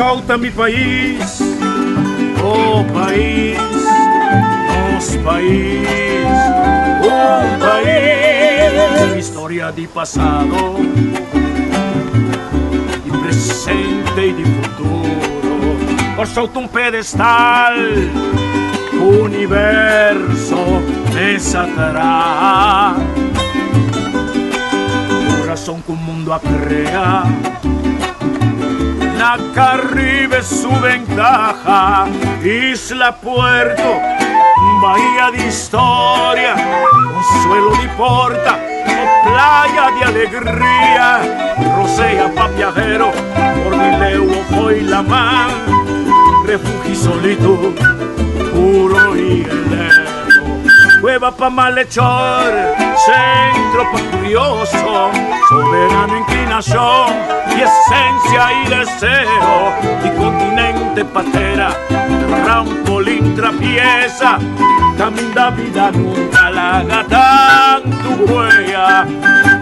Kòrsou ta mi pais, oh pais, nos pais, un pais. Historia di pasado, di presente i di futuro. Kòrsou ta un pedestal, universo mes a traha. Kurason ku mundu a krea. Na Caribe su ventaha, isla puerto, bahia di historia, consuelo di porta o playa di alegria, rosea pa viajero, for di leu o fo'i laman, refugio solitud, puro y elevo. Cueva pa malhechor, centro pa curioso, soberano inclinacion y esencia y deseo, y continente patera, trampolín trapieza, caminda vida nunca laga tantu huella.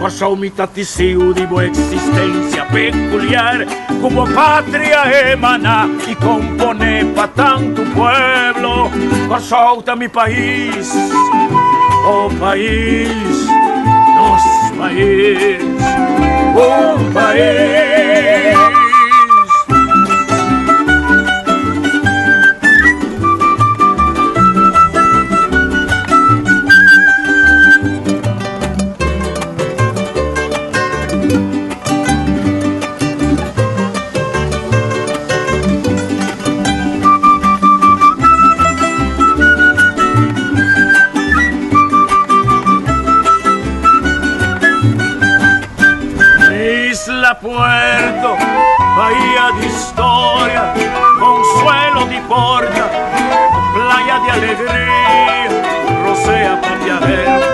Kòrsou mi ta tisiu di bo existencia peculiar, ku bo patria emana i komponé pa tantu pueblo. Kòrsou ta mi pais, oh pais, nos pais, un pais. Isla Puerto, bahía di historia, consuelo di porta, playa di alegria, rosea pa viajero,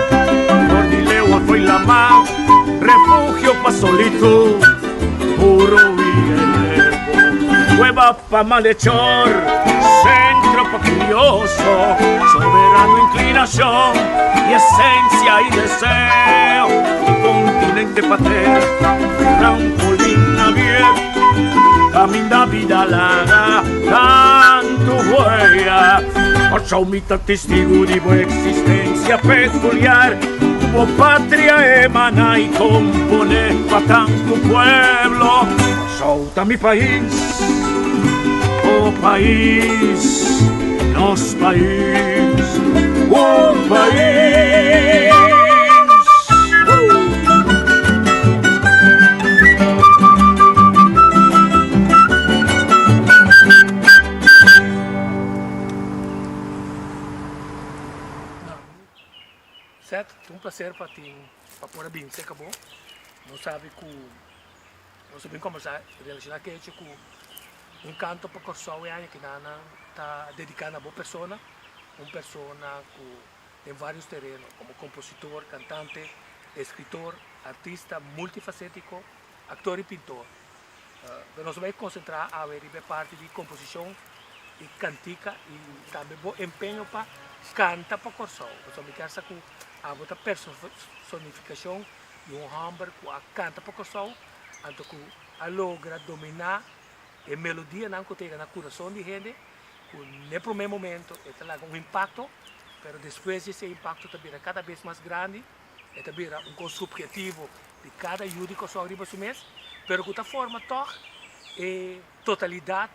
for di leu a fo'i lamá. Refugio pa solitud, puro y elevo. Cueva pa malhechor, centro pa curioso, soberano inclinacion y esencia y deseo. Y continente patera, trampolín abierto, caminda vida laga tantu huella. Kòrsou mi ta testigu di bo existencia peculiar. Bo patria emana y compone pa tantu pueblo. Kòrsou ta mi pais, oh pais, nos pais, un pais. Seth, ta un placer pa tin pa por a bin cerca bo. Nos sabi cu nos a bin conversa relaciona cu e hecho cu un canto pa Corsou e aña kinanan ta dedica na bo persona, un persona cu den varios tereno como compositor, cantante, escritor, artista multifacetico, actor y pintor. Pero nos a bay concentra awe riba e parti di composicion y cantica y tambe bo empeño pa canta pa Corsou. Pasobra mi kier sa cu abo ta personificacion di un homber cu a canta pa Corsou anto cu a logra domina e melodianan cu ta yega na curason di hende cu n'e prome momento e ta laga un impacto pero despues di ese impacto ta bira cada bes mas grandi. E ta bira un kos subhetivo di kada yu di Kòrsou riba su mes, pero ku ta forma tòg e totalidat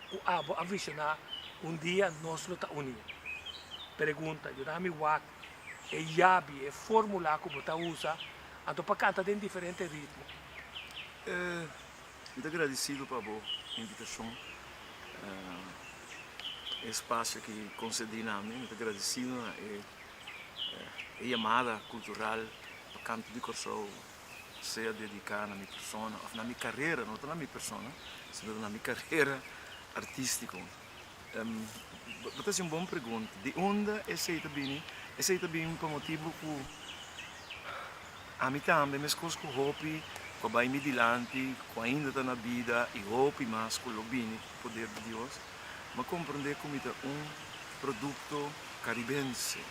ku abo a vishoná un dia nos lo ta uní. Pregunta, Yuda mi wak e yabi, e fórmula ku bo ta usa anto pa kanta den diferente ritmo. Mi ta gradisido pa bo invitashon, e espasio ki konsedí na mi. Mi ta gradisido na e. E yamada kultural pa Kanto di Kòrsou sea dediká na mi persona òf na mi karera, no ta na mi persona, sino ta na mi karera artístiko. Bo ta hasi un bon pregunta. Di unda esei ta bini? Esei ta bini pa motibu ku ami tambe, meskos ku hopi ku a bai mi dilanti, ku ainda ta na bida i hopi mas ku lo bini ku poder di Dios, mi a komprondé ku mi ta un produkto Karibense.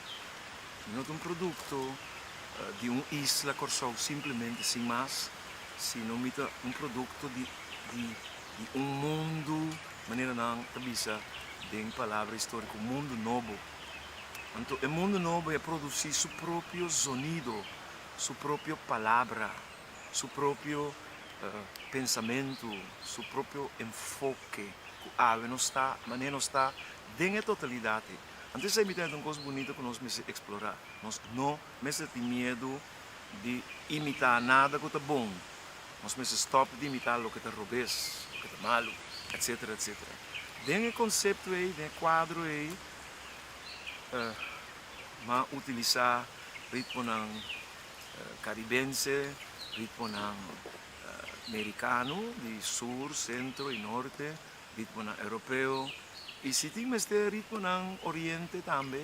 No ta un produkto di un isla Kòrsou simplemente sin mas, sino mi ta un produkto di di. Di un mundu, manera nan ta bisa den palabra historico, mundu nobo. Anto e mundu nobo e a produci su propio zonido, su propio palabra, su propio pensamentu, su propio enfoke cu awe nos ta manera nos ta den e totalidad ei. Anto esei mi ta un cos bunito cu nos mester explora. Nos no mester tin miedu di imita nada cu ta bon. Nos mester stop di imitá loke ta robes, loke ta malu, etcetera, etcetera. Den e konsepto ei, den e kuadro ei, m'a utilisá ritmonan karibense, ritmonan merikano di sur, sentro i norte, ritmonan europeo i si tin mester ritmonan oriente tambe,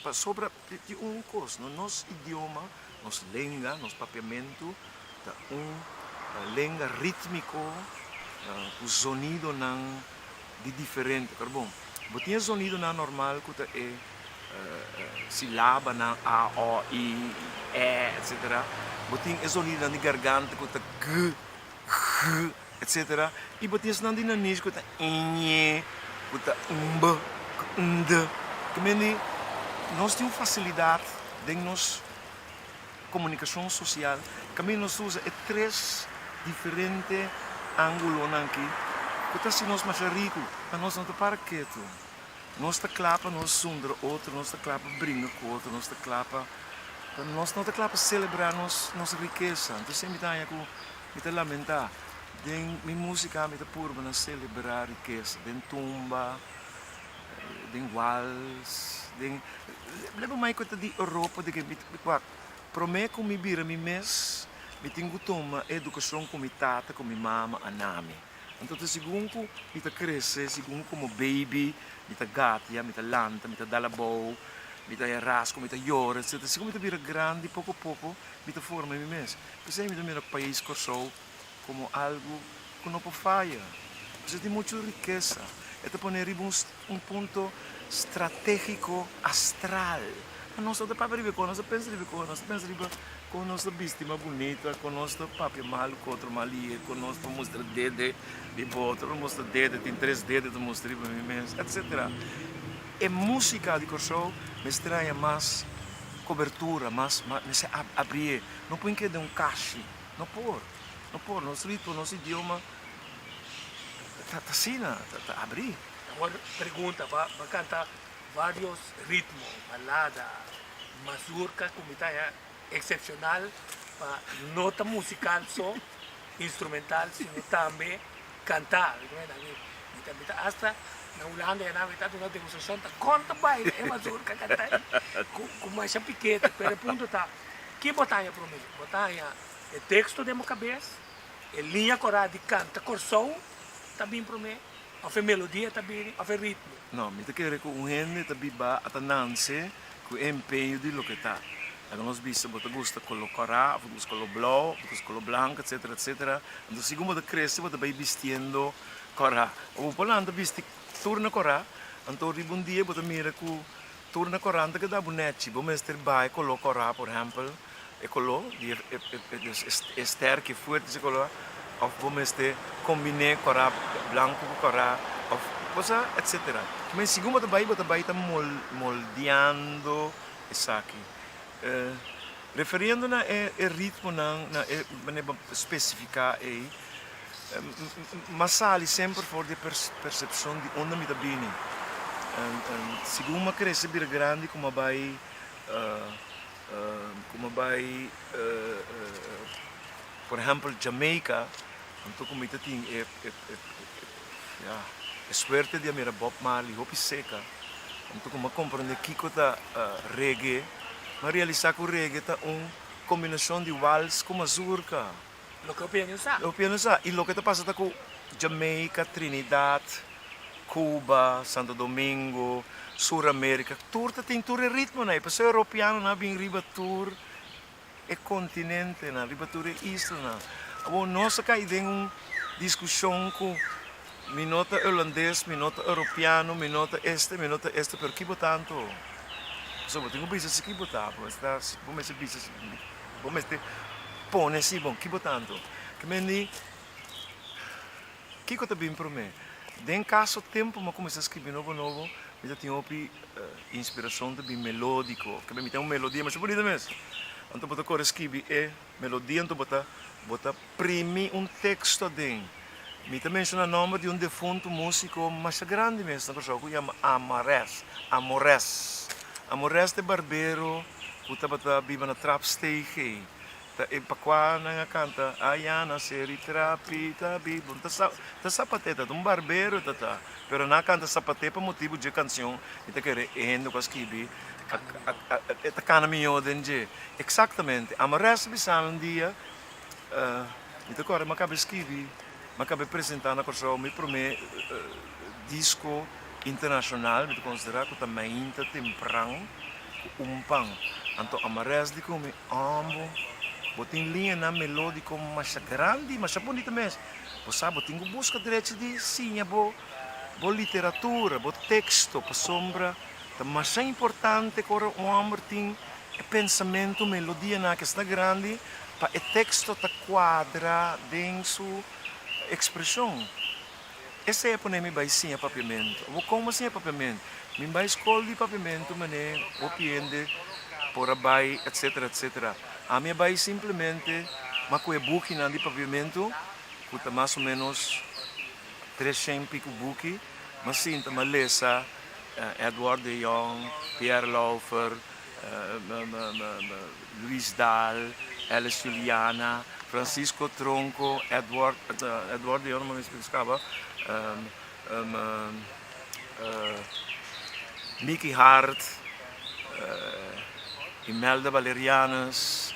pasobra tin un kos, no, nos idioma Nos lenga, nos papiamentu ta un lenga rítmiko ku zonidonan di diferente. Pero bon, bo tin e zonidonan normal ku ta e silabanan a, o, i, e, etsetera. Bo tin e zonidonan di garganta ku ta g, g, etsetera. I bo tin esnan di nanish ku ta ñ, ku ta mb, ku nd. Ke mende nos tin un fasilidat den nos komunikashon sosial kaminda nos ta usa e tres diferente ángulonan aki ku ta hasi nos masha riku, ma nos no ta para ketu. Nos ta kla pa nos zundra otro, nos ta kla pa bringa ku otro, nos ta kla pa, pero nos no ta kla pa selebrá nos nos rikesa. Entonces mi ta haña ku mi ta lamentá. Den mi músika mi ta purba na selebrá rikesa, den tumba, den wals, den, leba mai ku ta di Europa di ke mi wak, promé ku mi bira mi mes mi tin ku tuma e edukashon ku mi tata ku mi mama a na mi. Anto ta segun ku mi ta krese, segun komo baby, mi ta gatia, mi ta lanta, mi ta dal abou, mi ta haña rasku, mi ta yora, etsetera. Segun mi ta bira grandi, poko poko mi ta forma mi mes. P'esei mi ta mira pais Kòrsou komo algu ku no por faya. Pasobra tin muchu rikesa. E ta pone riba un punto stratégiko astral. Ma nos no ta papia riba e kos, nos ta pensa riba e kos, nos ta pensa riba kon nos ta bisti mas bunita, kon nos ta papia malu ku otro mal i kon nos ta mustra dede riba otro, no mustra dede, tin tres dede ta mustra riba mi mes, etsetera. E músika di Kòrsou mester haña mas kobertura, mas mester abrié, no por keda den un kashi, no por, no por, nos ritmo, nos idioma ta asina, ta abrí. Awor pregunta, bo a kanta varios ritmo, balada, mazurka ku mi ta haña excepcional pa no ta musical so, instrumental, sino tambe canta. Mi ta mi ta hasta na Hulanda ya nan mi ta duna demostracion ta con ta baila e mazurka canta cu cu masha pikete, pero e punto ta ki bo ta haña prome? Bo ta haña e texto den bo cabes, e liña cora di canta Corsou ta bin prome of e melodia ta bini of e ritmo? No, mi ta kere cu un hende ta biba a ta nance Ku e empeño di loke ta. Laga nos bisa bo ta gusta kolo kòrá òf bo ta gusta kolo blou, bo ta gusta kolo blanku etsetera etsetera. Anto segun bo ta krese bo ta bai bistiendo kòrá. Òf bo por lanta bisti tur na kòrá, anto riba un dia bo ta mira ku tur na kòrá no ta keda bo nèchi. Bo mester bai kolo kòrá por ehèmpel e kolo di e sterk e fuerte di e kolo òf bo mester kombiné kòrá blanku ku kòrá òf cosa etsetera. Men segun bo ta bai bo ta bai ta moldeando esaki. Referiendo na e ritmonan na e manera bo spesifiká ei m'a sali semper for di e persepshon di unda mi ta bini. Segun m'a krese bira grandi ku m'a bai Ku mi bai por ehempel Jamaica anto ku mi ta tin e ya e suerte di a mira Bob Marley hopi seka anto ku mi a komprende kiko ta reggae mi a realisa ku reggae ta un kombinashon di wals ku mazurka. Loke hopi hende no sa. Hopi hende no sa i loke ta pasa ta ku Jamaica, Trinidad, Cuba, Santo Domingo, Sur America, tur ta tin tur e ritmonan ei. Pasobra europeanonan a bin riba tur e kontinentenan, riba tur e islanan. Awor nos a kai den un diskushon ku mi no ta holandes, mi no ta europeano, mi no ta este, mi no ta este, pero ki bo ta anto? Pasobra bo tin ku bisa si ki bo ta, bo mester bo mester bisa si, bo mester pone si bon ki bo ta anto. Ke men di. Kiko ta bin promé? Den kaso tempu mi a kuminsá skibi nobo nobo, mi ta tin hopi inspirashon ta bin melódiko. Kende mi tin un melodia masha bunita mes. Anto bo ta kore skibi e melodia anto bo ta bo ta primi un teksto aden. Mi ta menshoná nòmber di un defuntu músiko masha grandi mes na Kòrsou ku yama Amarès, Amores. Amores ta e barbero ku tabata biba na Trapsteeg ei. Ta e pa kua nan a kanta Ayana seri trapi ta bibu. Ta sa ta sapaté ta un barbero ta ta pero nan a kanta sapaté pa motibu dje kansion mi ta kere e hende ku a skibi a a e ta kana mihó den dje. Eksaktamente Amarès a bisa mi un dia mi ta kòrda mi a kaba skibi mi a kaba presentá na Kòrsou mi promé disko internashonal mi ta konsiderá ku ta Mainta Tempran ku un pan. Anto Amarès di ku mi. Ambo, bo tin liñanan melódiko masha grandi, masha bunita mes. Bo sa bo tin ku buska drechi di siña bo bo literatura, bo teksto, pasobra ta masha importante ku ora un hòmber tin e pensamentu, melodianan ku esnan grandi pa e teksto ta kuadra den su ekspreshon. Esei a pone mi bai siña papiamentu. Awor kon bo siña papiamentu? Mi bai skol di papiamentu manera hopi hende por a bai etcetera etcetera. Ami a bai simplemente m'a kohe bukinan di papiamentu ku ta mas o menos treshen piku buki. M'a sinta m'a lesa Edward de Jong, Pierre Lauffer, Luis Daal, Alice Juliana, Francisco Tronco, Edward, Edward de Jong no me skaba, Mickey Hart, Imelda Valerianus,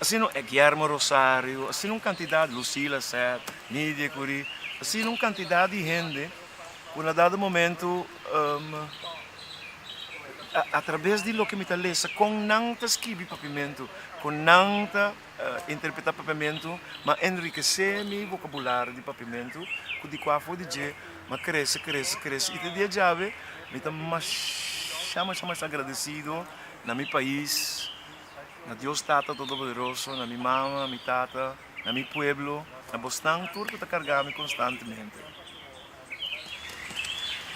asina Guillermo Rosario, asina un cantidad, Lucila Seth, Nidia Curie, asina un cantidad di hende cu na dado momento Atrabes di loke mi ta lesa kon nan ta skibi papiamentu, kon nan ta interpretá papiamentu, m'a enrikesé mi vokabulario di papiamentu ku di kua for di dje m'a krese, krese, krese i te dia djawe mi ta masha, masha, masha agradesido na mi pais, na Dios Tata Todopoderoso, na mi mama, mi tata, na mi pueblo, na bosnan tur ku ta karga mi konstantemente.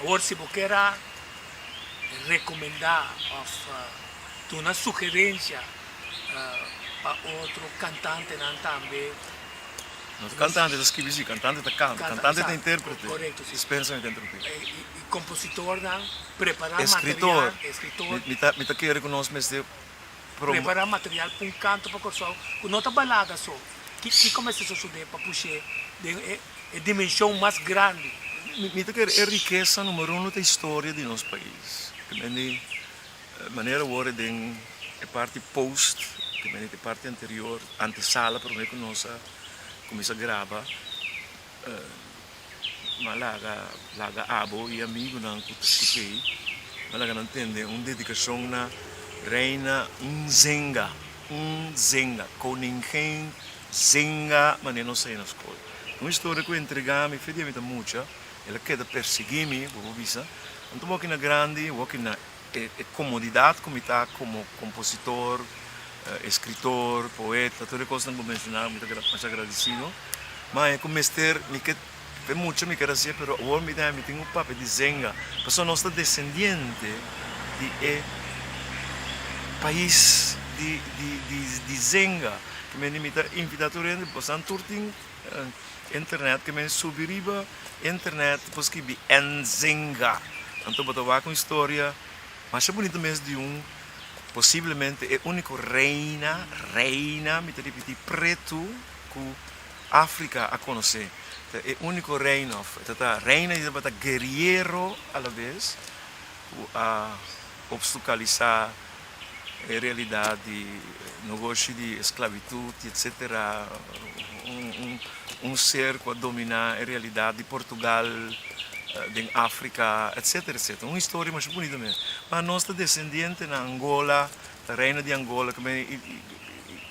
Awor si bo kier a recomenda of duna sugerencia pa otro cantantenan tambe. No ta cantante ta skibi si, cantante ta canta, cantante ta interprete. Correcto si. Dispensa mi ta interrumpí. Y compositornan prepara material, escritor. Mi ta kere cu nos mester Prepara material pa un canto pa Corsou cu no ta balada so. Kico mester sosode pa push'é den e dimension mas grandi? Mi ta kere e rikesa numero uno ta historia di nos pais. Ke men di manera awor den e parti post, ke men di e parti anterior, antesala prome ku nos a kuminsa graba, M'a laga laga abo i amigunan ku ta skuch'ei, m'a laga nan tende un dedikashon na Reina Nzinga, Nzinga, Koningin Zinga, manera nos sa na skol. Un historia ku entregá mi fe dia mi ta mucha, el a keda persiguí mi, bo por bisa. Anto bo aki na grandi, bo aki na e komodidat ku mi ta komo kompositor, eskritor, poeta, tur e kosnan ku bo menshoná, mi ta masha agradesido. Ma e ku mester mi ke fe mucha mi ker hasié pero awor mi ta mi tin un papia di zenga pasobra nos ta desendiente di e pais di di di zenga ke mende mi ta invitá tur hende pasobra nan tur tin internet ke mende subi riba internet por skibi Nzinga anto bo ta wak un historia masha bunita mes di un posiblemente e úniko reina reina mi ta ripití pretu. Ku Afrika a konosé. Ta e úniko reina òf e ta ta reina i tabata guerriero alabes ku a opstukalisá e realidat di nogoshi di esklabitut i etsetera. Un ser ku a dominá e realidat di Portugal den Afrika etsetera etsetera. Un historia masha bunita mes. Ma nos ta desendiente na Angola, ta reina di Angola ku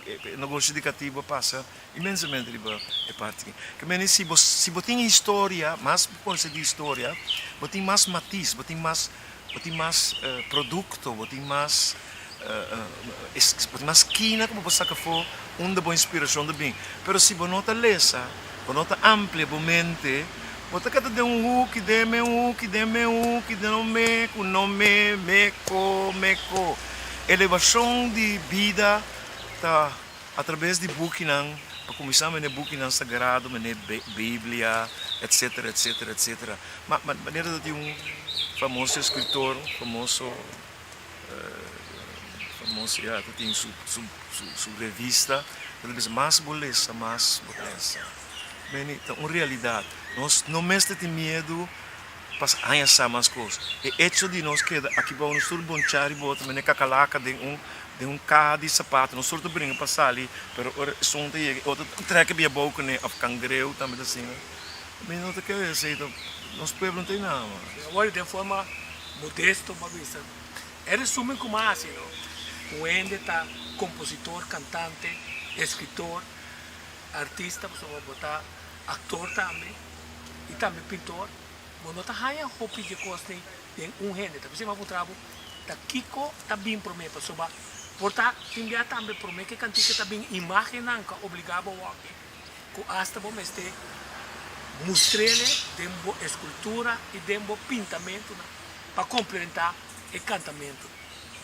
E negoshi di katibu a pasa inmensamente riba e parti aki. Ke mende si bo si bo tin historia, mas bo konosé di historia, bo tin mas matis, bo tin mas bo tin mas produkto, bo tin mas bo tin mas skina ku bo por saka afó unda bo inspirashon ta bin. Pero si bo no ta lesa. Bo no ta amplia bo mente, bo ta keda den un huki, den me huki, den me huki, den no me ku no me, me ko, me ko. Elevashon di bida ta atrabes di bukinan, pa kuminsá mene bukinan sagrado, mene Biblia, etsetera, etsetera, etsetera. Ma manera ta tin un famoso eskritor, famoso Famoso ya ta tin su su revista ta bisa mas bo lesa mas bo pensa. Meni ta un realidad nos no mester tin miedu pa haña sa mas cos. E hecho di nos keda aki bao nos tur boncha riba otro mene kakalaka den un den un kaha di sapato nos tur ta bringa pa sali pero ora esun ta yega e otro ta trek bia bao kune of kangreu tambe ta asina. Mi no ta kere esey ta nos pueblo no ta nada mas. Awor den forma modesto bo a bisa e resumen ku mi a hasi no, un hende ta kompositor, kantante, eskritor, artista pasobra bo ta aktor tambe i tambe pintor, bo no ta haña hopi dje kosnan den un hende. Ta p'esei mi a puntra bo ta kiko ta bin promé pasobra por ta tin bia tambe promé ku e kantika ta bin imágennan ku a obligá bo wòrdu. Ku asta bo mester mustr'ele den bo eskultura i den bo pintamentunan pa komplementá e kantamentu.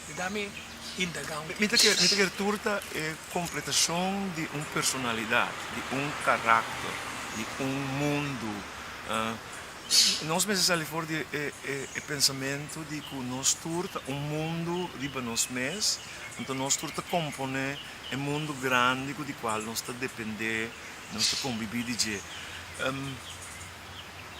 Mi da mi indagá un Mi ta kere, mi ta kere tur ta e kompletashon di un personalidat, di un karakter, di un mundu. Nos mester sali for di e e pensamentu di ku nos tur ta un mundu riba nos mes, anto nos tur ta komponé E mundu grandi ku di kual nos ta dependé, nos ta kombibí di dje.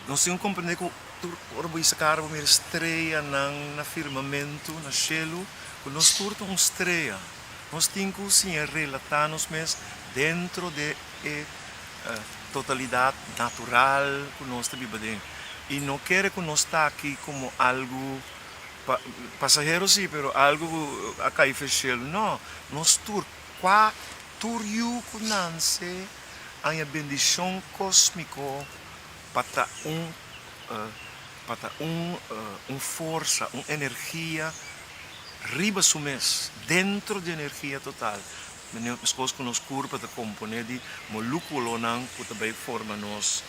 Nos tin ku komprendé ku tur ora bo hisa kara bo mira streanan na firmamentu, na shelu, ku nos tur ta un strea. Nos tin ku siña relatá nos mes dentro de e totalidat natural ku nos ta biba den. I no kere ku nos ta aki komo algu Pasahero si, pero algo ku a kai fe shelu no. Nos tur, kua tur yu ku nanse haña bendishon kosmiko pa ta un pa ta un un forsa, un energia riba su mes, dentro di energia total. Meskos ku nos kurpa ta komponé di molúkulonan ku ta bai forma nos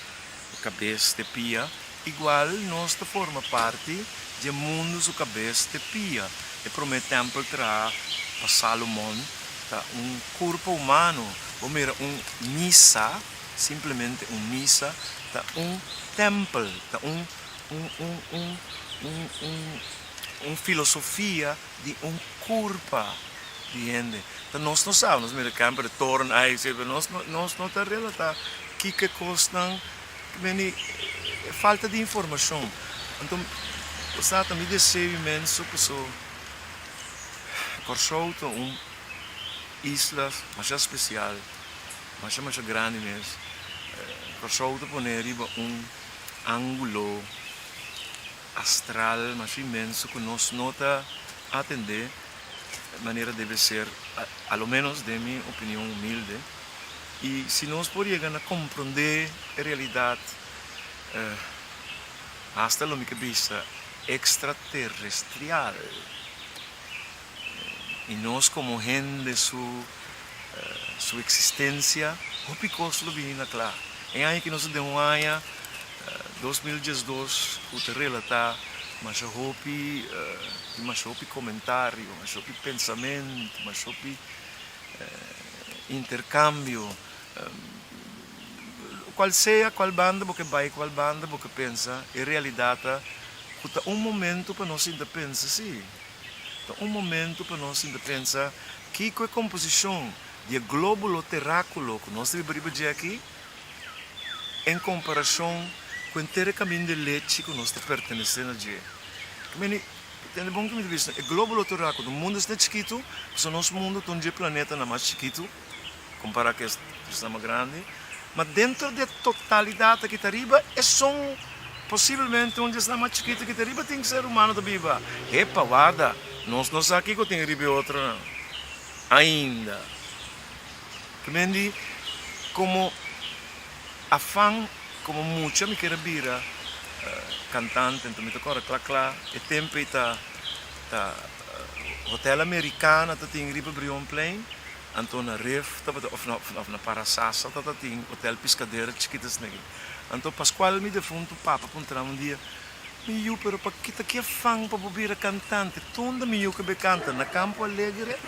kabes te pia, igual nos ta forma parti dje mundu su kabes te pia. E promé tèmpel traha pa Salomon ta un kurpa humano. Bo mira un misa, simplemente un misa, ta un tèmpel, ta un un un un un un un filosofia di un kurpa di hende. Ta nos no sa, nos mira kemper e toren ai si, pero nos no nos no ta relatá kiko e kosnan meni e falta di informashon. Anto bo sa ta mi deseo inmenso paso Kòrsou ta un isla masha spesial, masha masha grandi mes. Kòrsou ta pone riba un ángulo astral masha inmenso ku nos no ta atendé manera debe ser, a lo menos den mi opinion humilde, i si nos por yega na komprondé e realidat hasta lo mi ke bisa extraterrestrial i nos komo hende su su eksistensia hopi kos lo bini na kla. E aña ki nos ta den un aña 2012 ku ta relatá masha hopi tin masha hopi komentario, masha hopi pensamentu, masha hopi interkambio. Kual sea kual banda bo ke bai, kual banda bo ke pensa, e realidat ta ku ta un momento pa nos sinta pensa si. Ta un momento pa nos sinta pensa kiko e komposishon di e glóbulo terákulo ku nos ta biba riba dje aki en komparashon ku henter e kamin di lechi ku nos ta pertenesé na dje. Meni, tende bon ku mi ta bisa, e glóbulo terákulo, mundu esnan chikitu, pasobra nos mundu ta un dje planetanan mas chikitu kompará ku esnan mas grandi, ma dentro di e totalidat aki ta riba esun posiblemente un di esnan mas chikitu ki ta riba tin ser humano ta biba. Epa, warda, nos no sa kiko tin riba e otronan ainda. Ke men di, komo afan, komo mucha mi ker a bira kantante, enton mi ta kòrda kla kla e tempu ei ta ta Hotel Americana ta tin riba Brionplein. Anto na Rif tabata of na of na Parasasa tabata tin hotel Piscadera chikito esaki. Anto Pascual mi defunto papa puntra un dia, Mi yu pero pa kita ki afan pa bo bira cantante? Tunda mi yu ke be canta? Na Campo Alegre?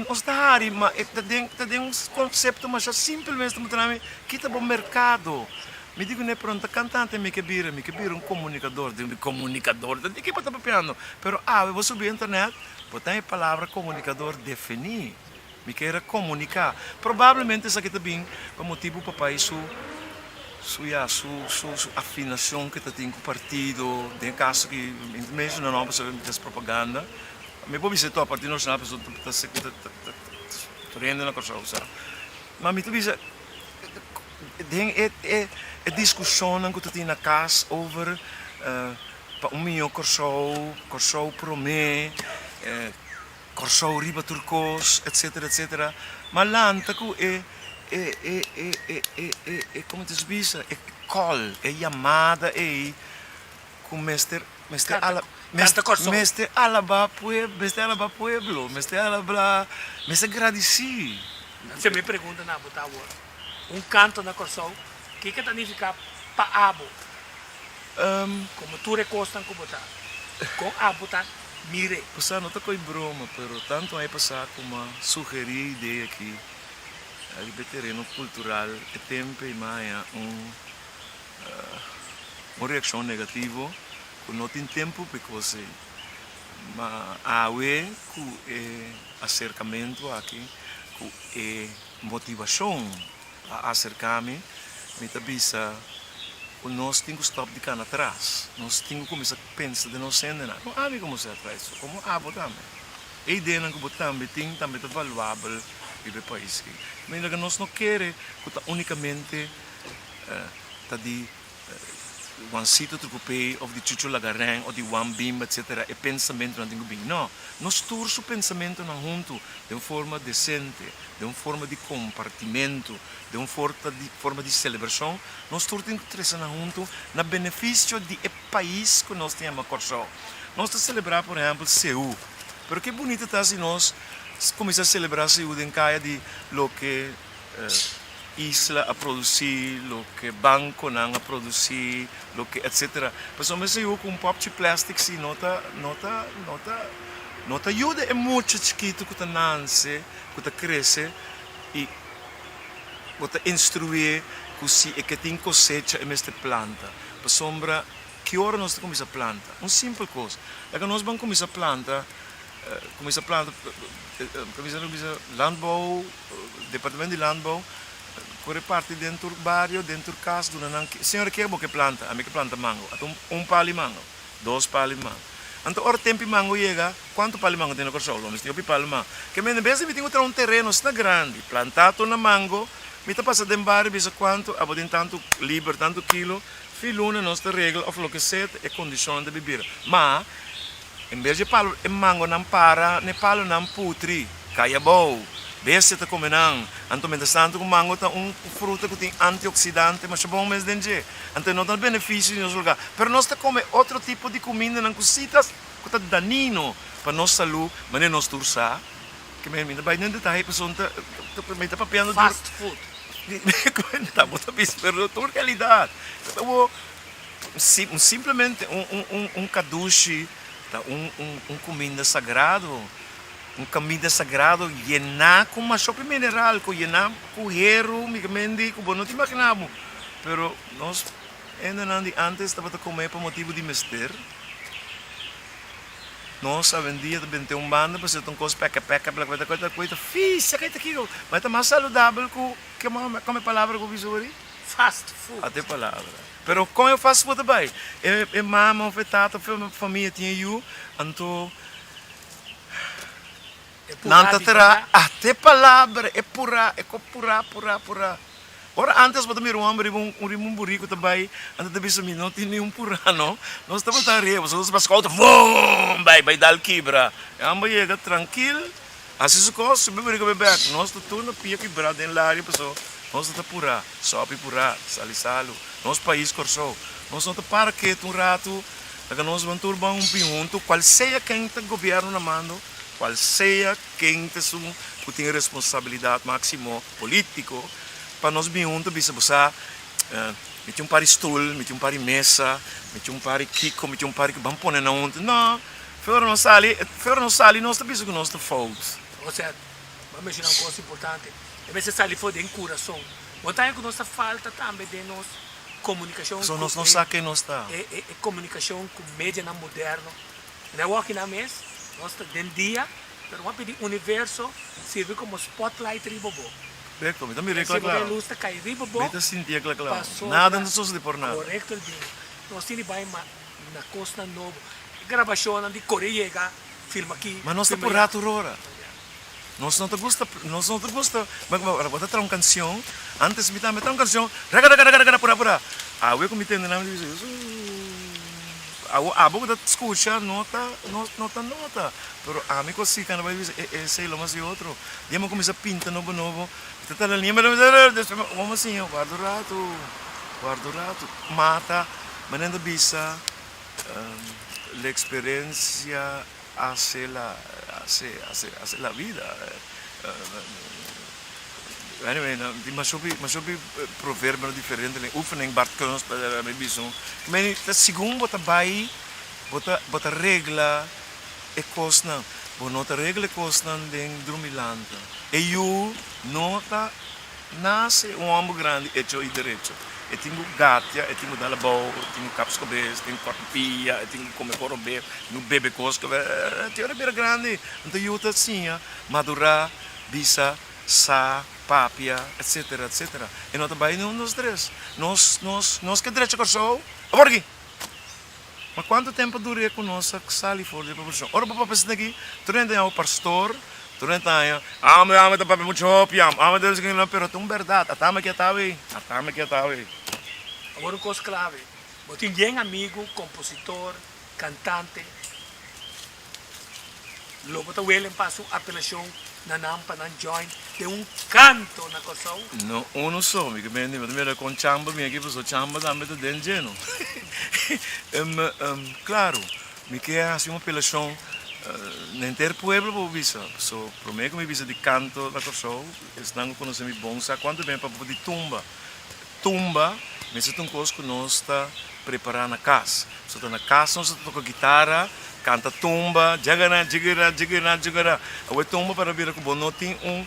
Nos ta hari ma e ta den ta den un concepto masha simpel mes ta mutra mi kita bo mercado. Mi di kuné pero no ta cantante mi ke bira, mi ke bira un comunicador. Di comunicador ta di ke bo ta papiando? Pero awe bo subi internet bo ta e palabra comunicador defini. Mi ke era comunica. Probablemente esaki ta bin pa motibu papai su su ya su su su afinacion ke ta tin ku partido den e caso ki mi ta menciona nomber pasobra mi ta haci propaganda. Mi por bisa e Partido Nacional pasobra ta ta ta ta rende na Kòrsou sa. Ma mi ta bisa den e e e diskushonnan ku ta tin na kas over pa un mihó Kòrsou, Kòrsou promé, Kòrsou riba tur kos etsetera etsetera. Ma lanta ku e e e e e e e e komo ta bisa e kòl e yamada ei ku mester mester ala Canta Kòrsou. mester alabá pue mester alabá pueblo mester alabá mester gradisí. Si mi pregunta na bo ta awor, un kanto na Kòrsou, kiko ta nifiká pa abo? Komo tur e kosnan ku bo ta, kon abo ta mir'é? Pasá no ta koi broma, pero tantu aña pasá ku m'a sugerí e idea aki riba e tereno kultural e tempu ei m'a haña un Un reakshon negativo ku no tin tempu pa e kos ei. Ma awe ku e aserkamentu aki, ku e motivashon pa aserká mi, mi ta bisa ku nos tin ku stòp di kana atras. Nos tin ku kuminsá pensa den nos hendenan. No ami komo ser atrás, komo abo tambe. E ideanan ku bo tambe tin tambe ta valuabel riba e pais aki. Mientras ku nos no kere ku ta únikamente ta di Juancito Trucupey of di Chucho Lagaren of di Juan Bimba etcetera e pensamentonan tin cu bin. No, nos tur su pensamentonan hunto den un forma decente, den un forma di compartimento, den un forma di celebracion, nos tur tin cu trece nan hunto na beneficio di e pais cu nos ta yama Corsou. Nos ta celebra por ehempel Seú, pero ke bunito ta si nos cuminsa celebra Seú den caya di loke Isla a produci, loke banconan a produci, loke etcetera. Pasobra mi sigur cu un popchi plastic si no ta, no ta, no ta, no ta yuda e mucha chikito cu ta nance, cu ta crece y bo ta instruié cu si e ke tin cosecha e mester planta. Pasobra ki ora nos ta cuminsa planta? Un simpel cos, laga nos ban cuminsa planta, cuminsa planta, cuminsa cuminsa landbouw, Departamento di Landbouw kore parti den tur bario, den tur kas duna nan ki, Señora ke bo ke planta? Ami ke planta mango. Ata un pali mango, dos pali mango. Anto ora tempi mango yega, kuantu pali mango tin na Kòrsou? Lo mi tin hopi pali mango. Ke mende bes di mi tin ku traha un tereno asina grandi, planta tur na mango, mi ta pasa den bario bisa kuantu abo tin tantu liber, tantu kilo, fi luna nos ta regla òf loke sea e kondishonnan ta bibira. Ma. En bes di e palu e mangonan para n'e palunan putri, kai abou. Bestia ta kome nan. Anto mientrastanto ku mango ta un fruta ku tin antioksidante masha bon mes den dje. Anto e no ta na benefisio di nos lugá. Pero nos ta kome otro tipo di kumindanan ku si ta ku ta danino pa nos salú, manera nos tur sa. Ke mi ta bai den detaye pasobra mi ta papiando di. Fast food. Kuenta bo ta bisa pero ta un realidat. Simplemente un kadushi ta un kuminda sagrado, un kaminda sagrado yená ku mashopi mineral, ku yená ku heru, mi ke mendi ku bo no ta imaginá bo. Pero nos hendenan di ántes tabata kome pa motibu di mester. Nos awendia ta bente un banda pasobra ta un kos pèkè pèkè, ta fisia, ta kiko, ma e ta mas saludabel ku kome palabra ku bisa ori? Fast food. Ate palabra. Pero kon e fast food ta bai? E e mama of e tata of e famia tin e yu, anto E nan purá ta di traha berdad. ate palabra, e purá, e ko purá, purá, purá. Ora antes bo ta mira un homber riba un riba un buriku ta bai, anto ta bisa mi no tin ni un purá no. Nos tabata riba, pasobra nos baskouta vuum bai bai dal kibra. E homber yega trankil. Hasi su kos, subi buriku bai bek. Nos ta tur na pia kibrá den laria paso nos ta ta purá, sòpi purá, sali salu. Nos pais Kòrsou. Nos no ta para ketu un ratu, laga nos ban tur ban un bin huntu, kual sea ken ta gobièrnu na mando. Cual sea ken ta esun cu tin e responsabilidad maximo politico pa nos bin hunto bisa bo sa mi tin un par di stoel, mi tin un par di mesa, mi tin un par di kico, mi tin un par di ban pone nan hunto. No, fe ora nos sali, fe ora nos sali nos ta bisa cu nos ta fout. Osea, bo a menciona un cos importante, e mester sali for den curason. Bo ta haña cu nos ta falta tambe den nos comunicacion Pasobra nos no sa ken nos ta. E comunicacion cu medianan moderno. Na e wokinan mes, nos ta den dia, pero bo a pidi universo sirbi como spotlight riba bo. Korekto, mi ta mira e kla kla. E lus ta kai riba bo. Mi ta sinti e kla kla. Nada no ta sosode por nada. Korekto el bin. Nos tin di bai na kosnan nobo. E grabashonnan di kore yega, filma aki, Ma nos ta filma por ya. rato rora. Nos no ta gusta, nos no ta gusta, ora bo ta traha un kanshon, antes mi tambe traha un kanshon, raga raga raga raga pura pura. Awe ku mi tende nan mi ta bisa, Awo abo ku ta skucha no ta no no ta nota, pero ami ku a sika nan bai bisa e esei lo mas e otro. Dia mi a kuminsá pinta nobo nobo, mi ta tala liña despues mi wou siña warda un ratu, warda un ratu. Mata manera ta bisa la eksperensia hace la hace hace hace la vida. Anyway, tin masha hopi masha hopi proverbionan diferente den oefening Bart Kunst mi bisa un meni ta segun bo ta bai bo ta bo ta regla e kosnan bo no ta regla e kosnan den drumi lanta e yu no ta nase un homber grandi hecho y derecho e tin ku gatia e tin ku dal abou e tin ku kap su kabes e tin ku kòrta pia e tin ku kome korobe e tin ku bebe kos te ora e bira grandi anto yu ta siña madurá bisa sa, papia, etcetera, etcetera. E no ta bai ni un, dos, tres. Nos, nos, nos ke drecha Kòrsou awor aki. Ma kuantu tempu a dur'é ku nos a sali for di e proporshon? Ora bo papia esaki aki, tur hende ta yama bo pastor, tur hende ta haña, Ame, ame ta papia muchu hopi, ame, ame ta esaki, pero ta un bèrdat, atame aki atawe ei, atame aki atawe ei. Awor un kos klave, bo tin yen amigu, kompositor, kantante. Lo bo ta welen pa su apelashon na nan pa nan join den un kanto na Kòrsou? No unu so, mi ke bende, mi ta mira kon chamba mi aki pasobra chamba tambe ta den dje no. Klaru, mi ke hasi un apelashon na henter pueblo pa bo bisa, pasobra promé ku mi bisa di kanto na Kòrsou, esnan ku konosé mi bon sa kuantu ben papia di tumba. Tumba mester ta un kos ku nos ta prepará na kas. So ta na kas nos ta toka gitara, kanta tumba, djagara, djigara, djigara, djigara. Awor e tumba para bira ku bo no tin un,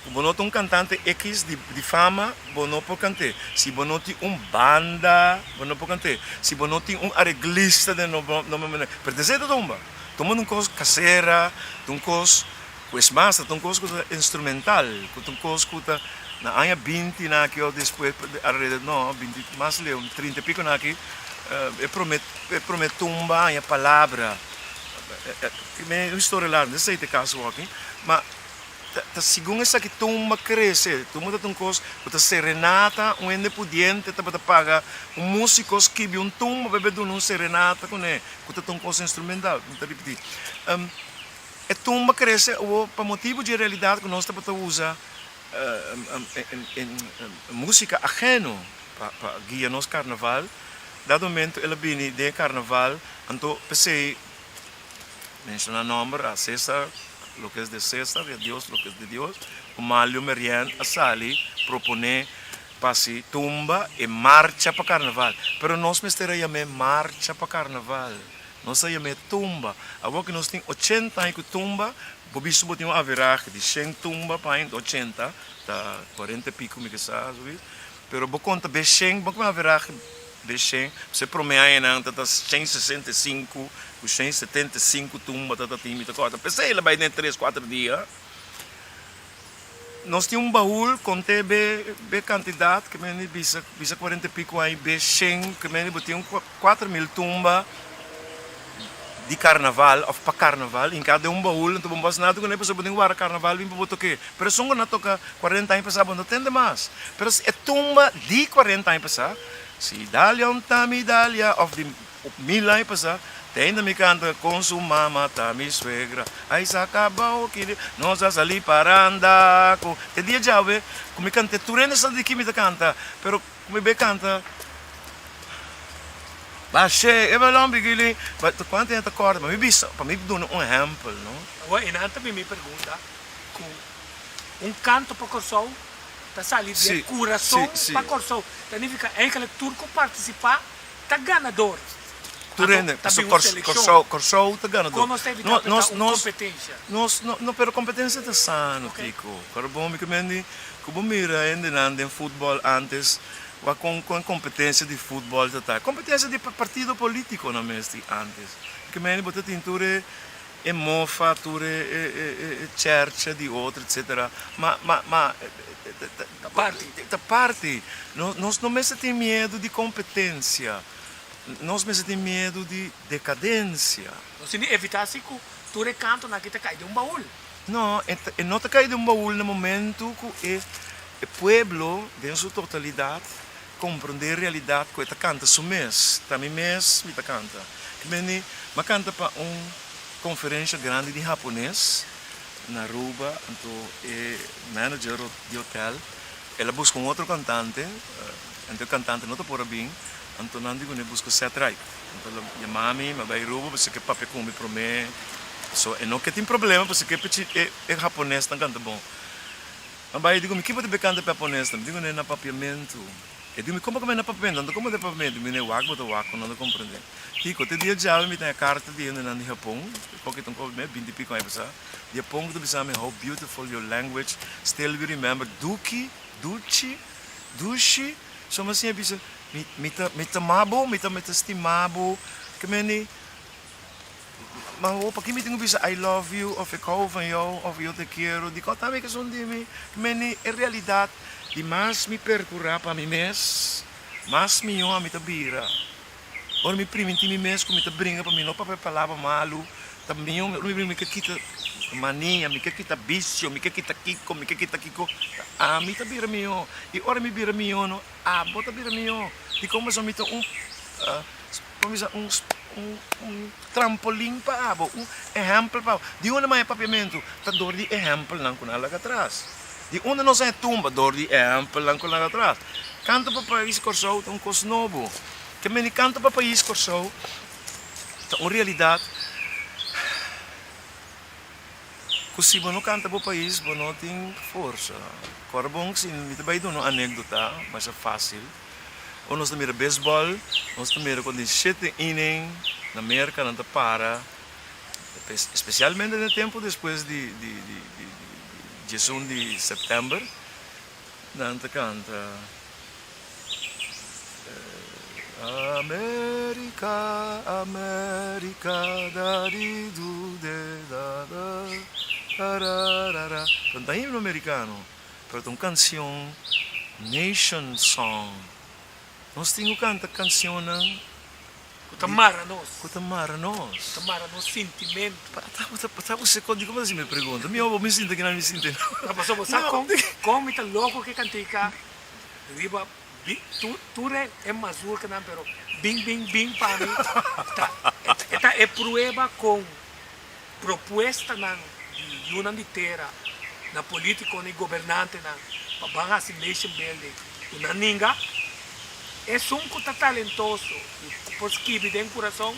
ku bo no ta un kantante ekis di di fama, bo no por kant'é. Si bo no tin un banda, bo no por kant'é. Si bo no tin un areglista den no no no pero ta esei ta tumba. Tumba ta un kos kasera, ta un kos Ku es mas, ta un kos ku ta instrumental, ku ta un kos ku ta na aña binti na aki òf despues alrededor, no, binti mas leu, trinta i piko na aki, e promé e promé tumba a haña palabra. Un historia largu, no esei ta e kaso aki, ma ta ta segun esaki tumba krese, tumba ta un kos ku ta serenata un hende pudiente tabata paga un músiko skibi un tumba pa e duna un serenata kuné, ku ta un kos instrumental, mi ta ripití. E tumba krese awor pa motibu dje realidat ku nos tabata usa músika ajeno pa pa guia nos karnaval. Dado momento el a bini den e karnaval, anto p'esei menshoná nòmber a Cesar lo ke es de Cesar i a Dios lo ke es de Dios, Omalio Merian a sali proponé pa hasi tumba e marcha pa karnaval. Pero nos mester a yam'é marcha pa karnaval. Nos a yam'é tumba. Awor ku nos tin ochenta aña ku tumba, bo bisto bo tin un averahe di shen tumba pa aña, ochenta ta kuarenta i piko mi ke sa, zoiets. Pero bo konta be shen, bo ku un averahe be shen, pasobra e promé añanan ta ta 165 ku 175 tumba ta ta tin, mi ta kòrda. P'esei el a bai den tres, kuater dia. Nos tin un baul konte be be kantidat ke mende bisa bisa kuarenta i piko aña be shen ke mende bo tin un 4000 tumba di karnaval òf pa karnaval hinká den un baul anto bo no basa nada kuné pasobra bo tin wara karnaval bin pa bo tok'é pero esun ku nan toka 40 aña pasá bo no tende mas pero si e tumba di 40 aña pasá si Dalia un ta mi Dalia òf di Mil aña pasá, te ainda mi kanta kon su mama ta mi suegra. Ai sa kaba oki di nos a sali paranda ku e dia djawe ku mi kant'é tur hende sa di ki mi ta kanta, pero ku mi bai kanta. Bashé e balon bigili. Ba ta kuantu hende ta kòrda? Pa mi bisa, pa mi duna un ehèmpel, no. Awor einan ta bin mi pregunta ku un kanto pa Kòrsou ta sali di e kurason pa Kòrsou. Ta nifiká eigentlik tur ku partisipá ta ganador. Tur hende, Ta bin pasobra un selekshon. Kòrsou, Kòrsou ta ganador. Kon nos ta evitá pa ta un kompetensha? Nos, no, no, pero kompetensia ta sano, Tico. Kòrda bon mi ke men di ku bo mira hendenan den futbòl ántes Wak kon kon kompetensia di futbòl ta ta. Kompetensia di partido polítiko nan mes tin ántes. Ke meni bo ta tin tur e e mofa, tur e e e e chèrcha di otro etsetera. Ma ma ma Ta parti. Ta parti. Nos nos no mester tin miedu di kompetensia. Nos mester tin miedu di dekadensia. Nos tin di evitá si ku tur e kantonan aki ta kai den un baul. No, e ta e no ta kai den un baul na momentu ku e E pueblo den su totalidat komprondé e realidat ku e ta kanta su mes, ta mi mes mi ta kanta. Ki meni m'a kanta pa un konferensha grandi di hapones na Aruba, anto e manager di hotel el a buska un otro kantante, anto e kantante no ta por a bin, anto nan di kuné buska Seth Wright. Anto el a yama mi, m'a bai Aruba pasobra ke papia ku mi promé, so e no ke tin problema pasobra ke e haponesnan kanta bon. Ma bai digo mi kiba ta be kanta papones mi digo ne na papiamentu e digo mi como na papiamentu nan ta como den papiamentu mi ne wak bo ta wak ku nan ta comprende kiko te dia djawe mi ta karta di hendenan di Japon poki ta un kopi me binti piko aña pasa di Japon ku ta bisa mi how beautiful your language still we remember duki duchi dushi so mi a siña bisa mi mi ta mi ta ama bo mi ta mi ta stima bo ke meni. Ma ho paki mi tin ku bisa I love you of ik hou van jou of yo te quiero dikon ta mi kesun di mi meni e realidat di mas mi perkura pa mi mes mas mihó ami ta bira ora mi priminti mi mes ku mi ta bringa pa mi no papia palabra malu ta mihó ora mi bringa mi ke kita mania mi ke kita bisio mi ke kita kiko mi ke kita kiko ami ta bira mihó i ora mi bira mihó no abo ta bira mihó dikon pasobra mi ta un Bo bisa un un trampolin pa abo, un ehèmpel pa abo. Di unda maya papiamentu? Ta dor di ehèmpelnan ku nan a laga atras. Di unda nos a e tumba? Dor di ehèmpelnan ku nan a laga atras. Kanto pa pais Kòrsou ta un kos nobo. Ke meni kanto pa pais Kòrsou ta un realidat ku si bo no kanta bo pais bo no tin forsa. Kòrda bon si mi ta bai duna un anekdota masha fásil. Ora nos ta mira beisbòl, nos ta mira ku den shete inning na Merka nan ta para, espesialmente den e tempu despues di di di di diesun di sèptèmber, nan ta kanta Amerika, Amerika da di du de da da da ra ra ra. Pero no ta himno merikano. Pero ta un canción nation song. Nos tin cu canta cancionnan Cu ta mara nos. Cu ta mara nos. Cu ta mara nos sintimento. Pa ta bo ta bo se con di como ta haci mi pregunta. Mi obo mi sinti kinan mi sinti. No pasobra bo sa con con mi ta loco cu e cantica riba tur tur e mazurkanan pero bin bin bin pa mi ta e ta e prueba con propuestanan di yunan di tera na politiconan y gobernantenan pa ban haci nation building cu nan ninga, esun cu ta talentoso y cu por skibi den curason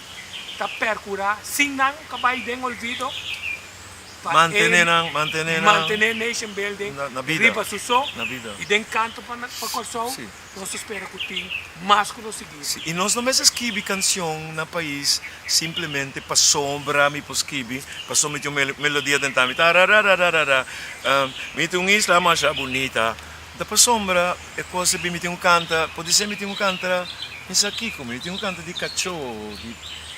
ta percura sin nan ca bay den olvido pa Mantene nan, mantene nan. Mantene nation building Na bida. riba su so Na bida. y den canto pa pa Corsou. Si. Nos ta spera cu tin mas cu nos sigui. Si, y nos no mester skibi cancion na pais simplemente pasobra mi por skibi, pasobra mi tin un melodia den ta mi tararararara, mi tin un isla masha bunita. Ta pasobra e cos di mi tin cu canta, podisé mi tin cu canta mi sa kico, mi tin cu canta di cacho,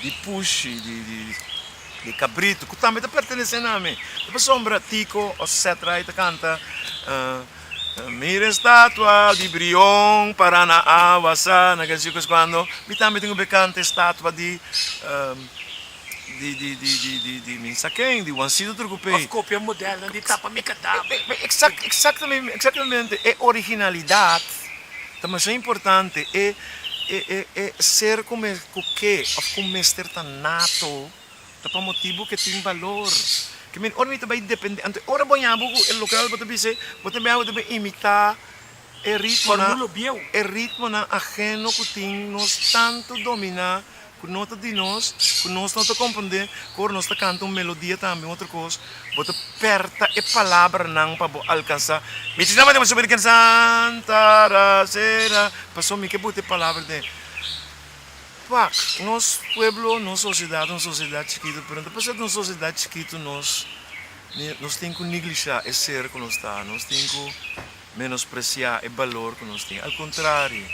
di pushi, di cabrito, cu tambe ta pertenece na mi. Ta pasobra Tico of Seth Wright ta canta. Mira estatua di Brion para na awa sa na ke kos cuando mi tambe tin ku be kanta estatua di di di di di di di mi sa ken di Juancito Trucupey. Of copia modelnan di tapa mi kadaver. Exact exactamente exactamente e originalidad ta masha importante e e e e ser ku me ku ke of ku mester ta nato. Ta pa motibu ku e tin balor. Ke men ora mi ta bai depende, anto ora bo ña bo ku e lokal bo ta bisa, bo ta bia bo ta bai imitá E ritmonan, Formulo bieu. e ritmonan ajeno ku tin nos tantu dominá ku no ta di nos, ku nos no ta komprendé, ku ora nos ta kanta un melodia tambe un otro kos, bo ta pèrta e palabranan pa bo alkansá. Mi ta Santa Rasera, pasobra mi ke buta e palabra den. Wak, nos pueblo, nos sosiedat ta un sosiedat chikitu, pero no ta pasobra ta un sosiedat chikitu nos nos tin ku neglishá e ser ku nos ta, nos tin ku menospresiá e balor ku nos tin. Al kontrario,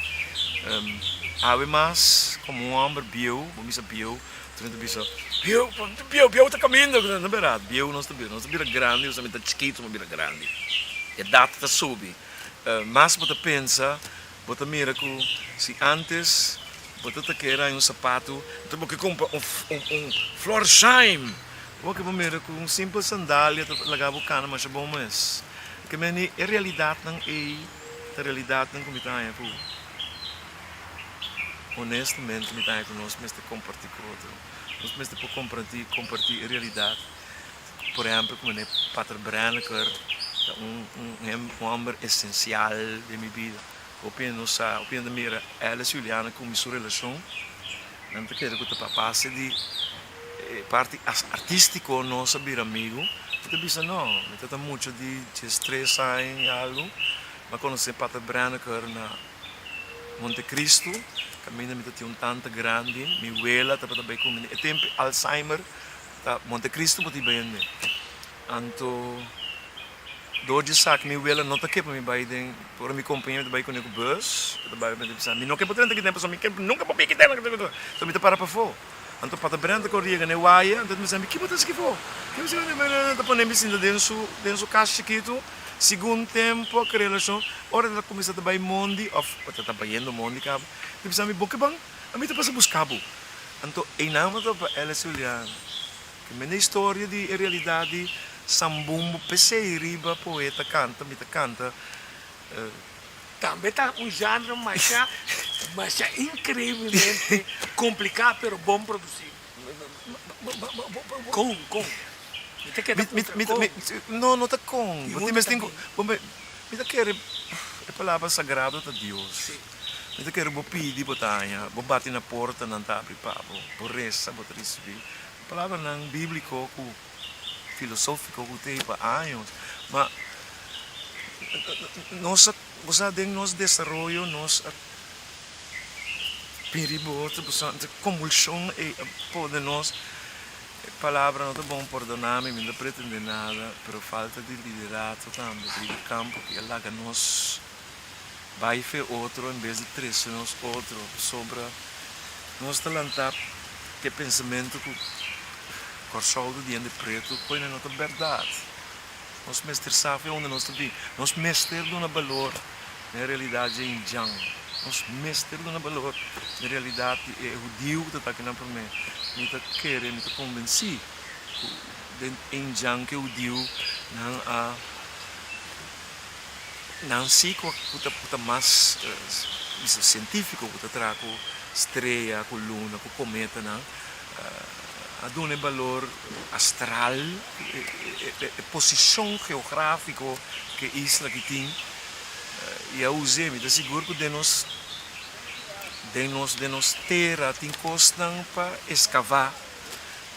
awe mas komo un hòmber bieu, bo bisa bieu, tur hende ta bisa, bieu, bieu, bieu ta kaminda. No bèrdat, bieu nos ta bira, nos ta bira grandi, nos ta bira chikitu, nos ta bira grandi. Edat ta subi. Mas bo ta pensa, bo ta mira ku si ántes bo ta ta kere haña un sapatu, anto bo ke kumpra un un Florsheim. Bo ke bo mira ku un simpel sandalia ta laga bo kana masha bon mes. Ke meni e realidatnan ei ta realidatnan ku mi ta haña ku honestamente mi ta haña ku nos mester kompartí ku otro. Nos mester por kompartí kompartí e realidat. Por ehèmpel ku mene Pater Brenneker ta un un hòmber esensial den mi bida. Hopi hende no sa, hopi hende ta mira Alice Juliana ku mi su relashon, nan ta kere ku ta pa base di e parti artístiko nos a bira amigu. Mi ta bisa no, mi ta ta mucha di diestres aña i algu, mi a konosé Pater Brenneker na Montecristo, kaminda mi ta tin un tanta grandi, mi wela tabata bai ku mi. E tempu Alzheimer ta Montecristo bo tin bende. Anto dor di esaki mi wela no ta ke pa mi bai den, ora mi kompañero ta bai kuné ku bus, e ta bai mi ta bisa mi no ke pa drenta aki den pasobra mi ke nunka pa piki den. So mi ta para pafó. Anto Pater Brenda ta kore yega na e waya, anto e ta bisa mi, Ki bo ta hasi aki fo? Ki bo ta hasi aki? Ta pone mi sinta den su den su kas chikitu. Segun tempu a krea relashon, ora e ta kuminsá ta bai mondi òf e ta bayendo mondi kaba, e ta bisa mi, Bo ke ban? Ami ta pasa buska bo. Anto einan bo ta pa Ellis Juliana. Ke mende historia di e realidat di Sambumbo p'esei riba poeta kanta mi ta kanta. Tambe ta un genre masha masha increiblemente complica pero bon produci. Con con mi ta keda puntra con. No no ta con bo tin mes tin cu mi ta kere e palabra sagrado ta Dios mi ta kere bo pidi bo ta haña bo bati na porta nan ta abri pa bo bo resa bo ta ricibi palabranan biblico cu filosofico cu ta ei pa años ma nos a bo sa den nos desaroyo nos a bini riba otro bo sa convulsion ei a pone nos e palabra no ta bon pordona mi mi no ta pretende nada pero falta di liderato tambe riba e campo ki a laga nos bai fe otro en bes di trece nos otro pasobra nos ta lanta ke pensamento ku Kòrsou ta di hende pretu koe no ta bèrdat. Nos mester sa fe unda nos ta bin. Nos mester duna balor na e realidat dje indjan. Nos mester duna balor na e realidat di e hudiu ku ta ta akinan promé. Mi ta kere, mi ta konvensí ku den indjan ku e hudiu nan a Nan si ku ta ku ta mas bisa sientífiko ku ta traha ku strea, ku luna, ku kometanan a duna e balor astral, e posishon geográfiko ku e isla aki tin i a us'é. Mi ta sigur ku den nos den nos den nos tera tin kosnan pa eskavá.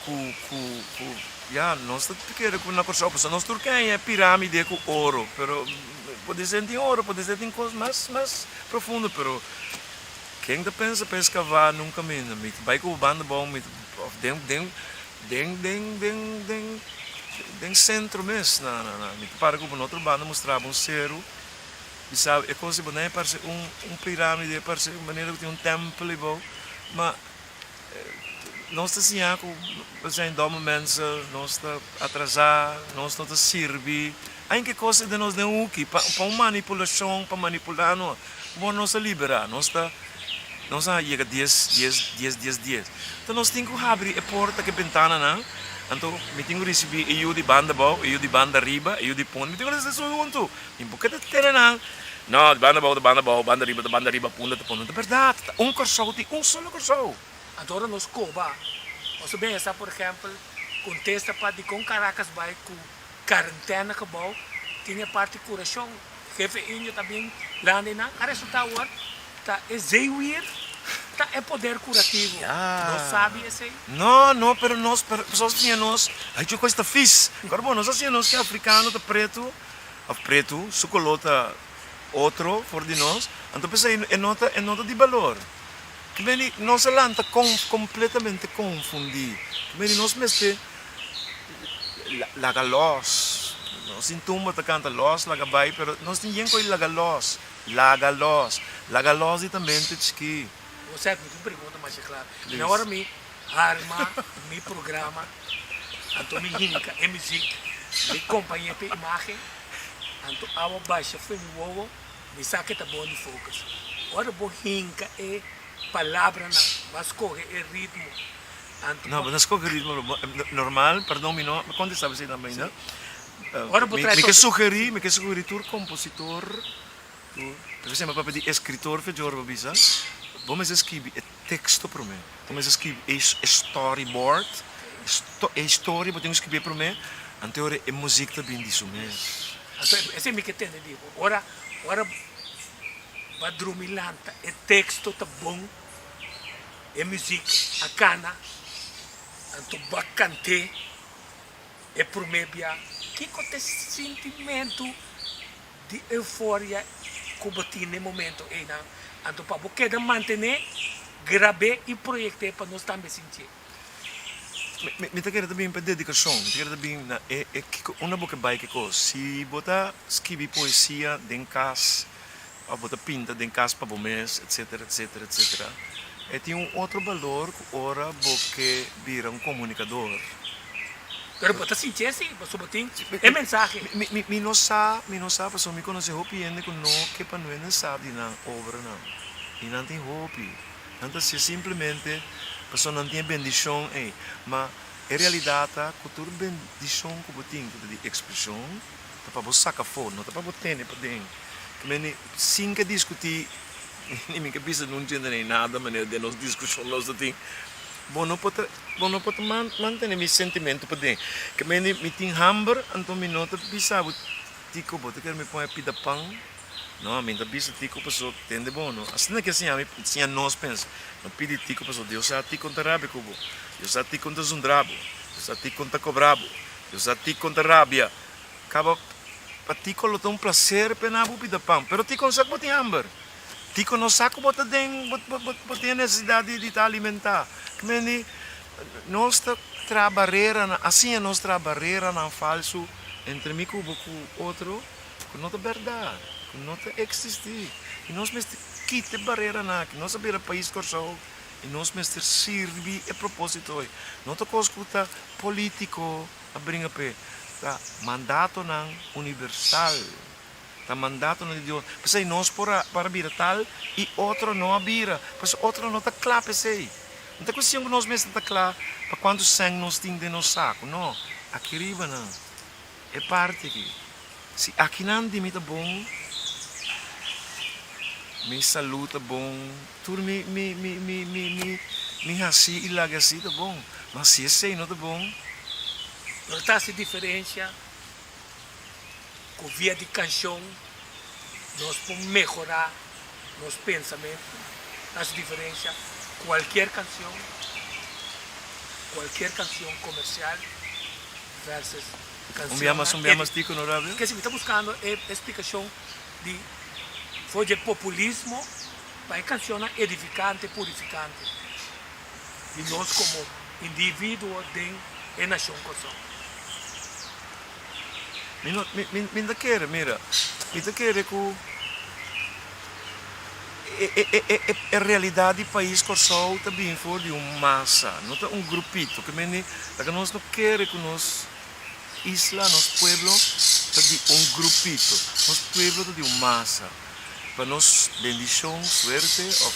Ku ku ku ya nos ta kere ku na Kòrsou pasobra nos tur ke haña e piramide ku oro pero pode ser tin oro pode ser tin kos mas mas profundo pero ken ta pensa pa eskavá nun kaminda mi ta bai ku bo banda abou mi ta òf den den den den den den den sentro mes na na na mi ta para ku bo na otro banda mustra bo un seru i sabi e kos di bo nan e parse un un piramide e parse manera ku tin un tèmpel abou ma. Nos ta siña ku we zijn domme mensen, nos ta atrasá, nos no ta sirbi. Aunke kos ta den nos den huki pa pa un manipulashon, pa manipulá nos, bo nos ta liberá, nos ta nos a yega dies dies dies dies dies. Enton nos tin ku habri e porta ku e bentananan, anto mi tin ku risibí e yu di banda abou, e yu di banda ariba, e yu di punta, mi tin ku risibi tur huntu. Mi por keda tene nan. No, di banda abou ta banda abou, banda riba ta banda riba, punda ta punda. Ta bèrdat, ta un Kòrsou tin un solo Kòrsou. Anto ora nos koba, nos ta pensa, por ehèmpel, kontesta pa dikon Caracas bai ku karentèna gebou, tin e parti kurashon. Hefe Indio ta bin Landenan a resultá awor ta e zeewier ta e poder kurativo. Nos sabi esei? No, no, pero nos, pero pasobra siña nos, ai cu cos ta fis. Awor bo, nos a siña nos cu africano ta pretu, of pretu, su color ta otro for di nos, anto p'esei e no ta, e no ta di balor. Ki meni nos a lanta con, completamente confundi. Ki meni nos mester laga los. Nos tin tumba ta canta los laga bay, pero nos tin yen coy laga los. Laga los. Laga los di ta mente chikí. Bo sa mi tin un pregunta masha kla. Na ora mi harma mi programa, anto mi hinka e muziek, mi kompañ'é p'e imágen, anto awa basha fen mi wowo, mi sa ke ta bon di focus. Ora bo hinka e palabranan, bo a skohe e ritmo, anto No, bo no skohe ritmo normal, perdon mi no kontestá bo esei tambe ainda. Ora bo trae Mi ke sugerí, mi ke sugerí tur kompositor, tur, mi ke sema papia di eskritor fedjor bo bisa, bo mester skibi e teksto promé, bo mester skibi e storyboard, e historia bo tin ku skibié promé, anto e ora e muzik ta bin di su mes. Anto esei mi ke tende di bo, ora, ora bo a drumi lanta e teksto ta bon, e muzik a kana, anto bo a kant'é. E promé bia, kiko ta e sintimentu di euforia ku bo tin na e momento einan? Anto pa bo keda mantené, grab'é i proyekt'é pa nos tambe sintié. Mi ta kere ta bin pa e dedikashon, mi ta kere ta bin na e e kiko unda bo ke bai ke kos. Si bo ta skibi poesia den kas òf bo ta pinta den kas pa bo mes etsetera etsetera etsetera, e tin un otro balor ku ora bo ke bira un komunikador. Pero bo ta sinti esi pasobra bo tin e mensahe. Mi no sa, mi no sa pasobra mi konosé hopi hende ku no ke pa nuende sa di nan obranan i nan tin hopi. Nan ta hasié simplemente pasobra nan tin e bendishon ei. Ma e realidat ta ku tur bendishon ku bo tin ku ta di ekspreshon ta pa bo saka afó, no ta pa bo tene paden. Meni sin ke diskutí ni mi ke bisa nun djende nei nada manera den nos diskushon nos ta tin. Bo no por ta bo no por ta mantene mi sentimentu paden. Ke meni mi tin hamber anto mi no ta bisa bo Tico bo ta kere mi pon e pida pan? No mi ta bisa Tico paso tende bo no. Asina ke siña mi siña nos pensa. No pidi Tico paso Dios sa Tico ta rabia ku bo. Dios sa Tico ta zundra bo. Dios sa Tico ta kobra bo. Dios sa Tico ta rabia. Kaba pa Tico lo ta un placer pena bo pida pan pero Tico no sa ku bo tin hamber. Tico no sa ku bo ta den bo bo tin e nesesidat di ta alimentá. Kmeni nos ta traha bareranan, asina nos traha bareranan falsu entre mi ku bo ku otro ku no ta bèrdat, ku no ta eksistí. I nos mester kita e bareranan aki. Nos a bira pais Kòrsou i nos mester sirbi e propósito ei. No ta kos ku ta polítiko a bringa p'e, ta mandatonan universal. Ta mandatonan di Dios. P'esei nos por a para bira tal i otro no a bira. Pasobra otro no ta kla p'esei. No ta kuestion ku nos mester ta kla pa kuantu sèn nos tin den nos saku. No. Aki riba nan, e parti aki. Si akinan di mi ta bon, mi salú ta bon, tur mi mi mi mi mi mi mi hasi i laga hasi ta bon. Ma si esei no ta bon. No ta hasi diferensia. Ku via di kanshon nos por mehorá nos pensamentu, hasi diferensia kualkier kanshon, kualkier kanshon komersial versus Un bia mas, un bia mas tiko no rabia? Kese mi ta buskando e splikashon di for dje populismo pa e kanshonnan edifikante, purifikante di nos komo individuo den e nashon Kòrsou. Mi no, mi, mi, mi ta kere, mira, mi ta kere ku e, e, e, e, e, e realidat di pais Kòrsou ta bin for di un masa, no ta un grupito. Ke mende laga nos no kere ku nos isla, nos pueblo ta di un grupito. Nos pueblo ta di un masa. Pa nos bendishon, suerte òf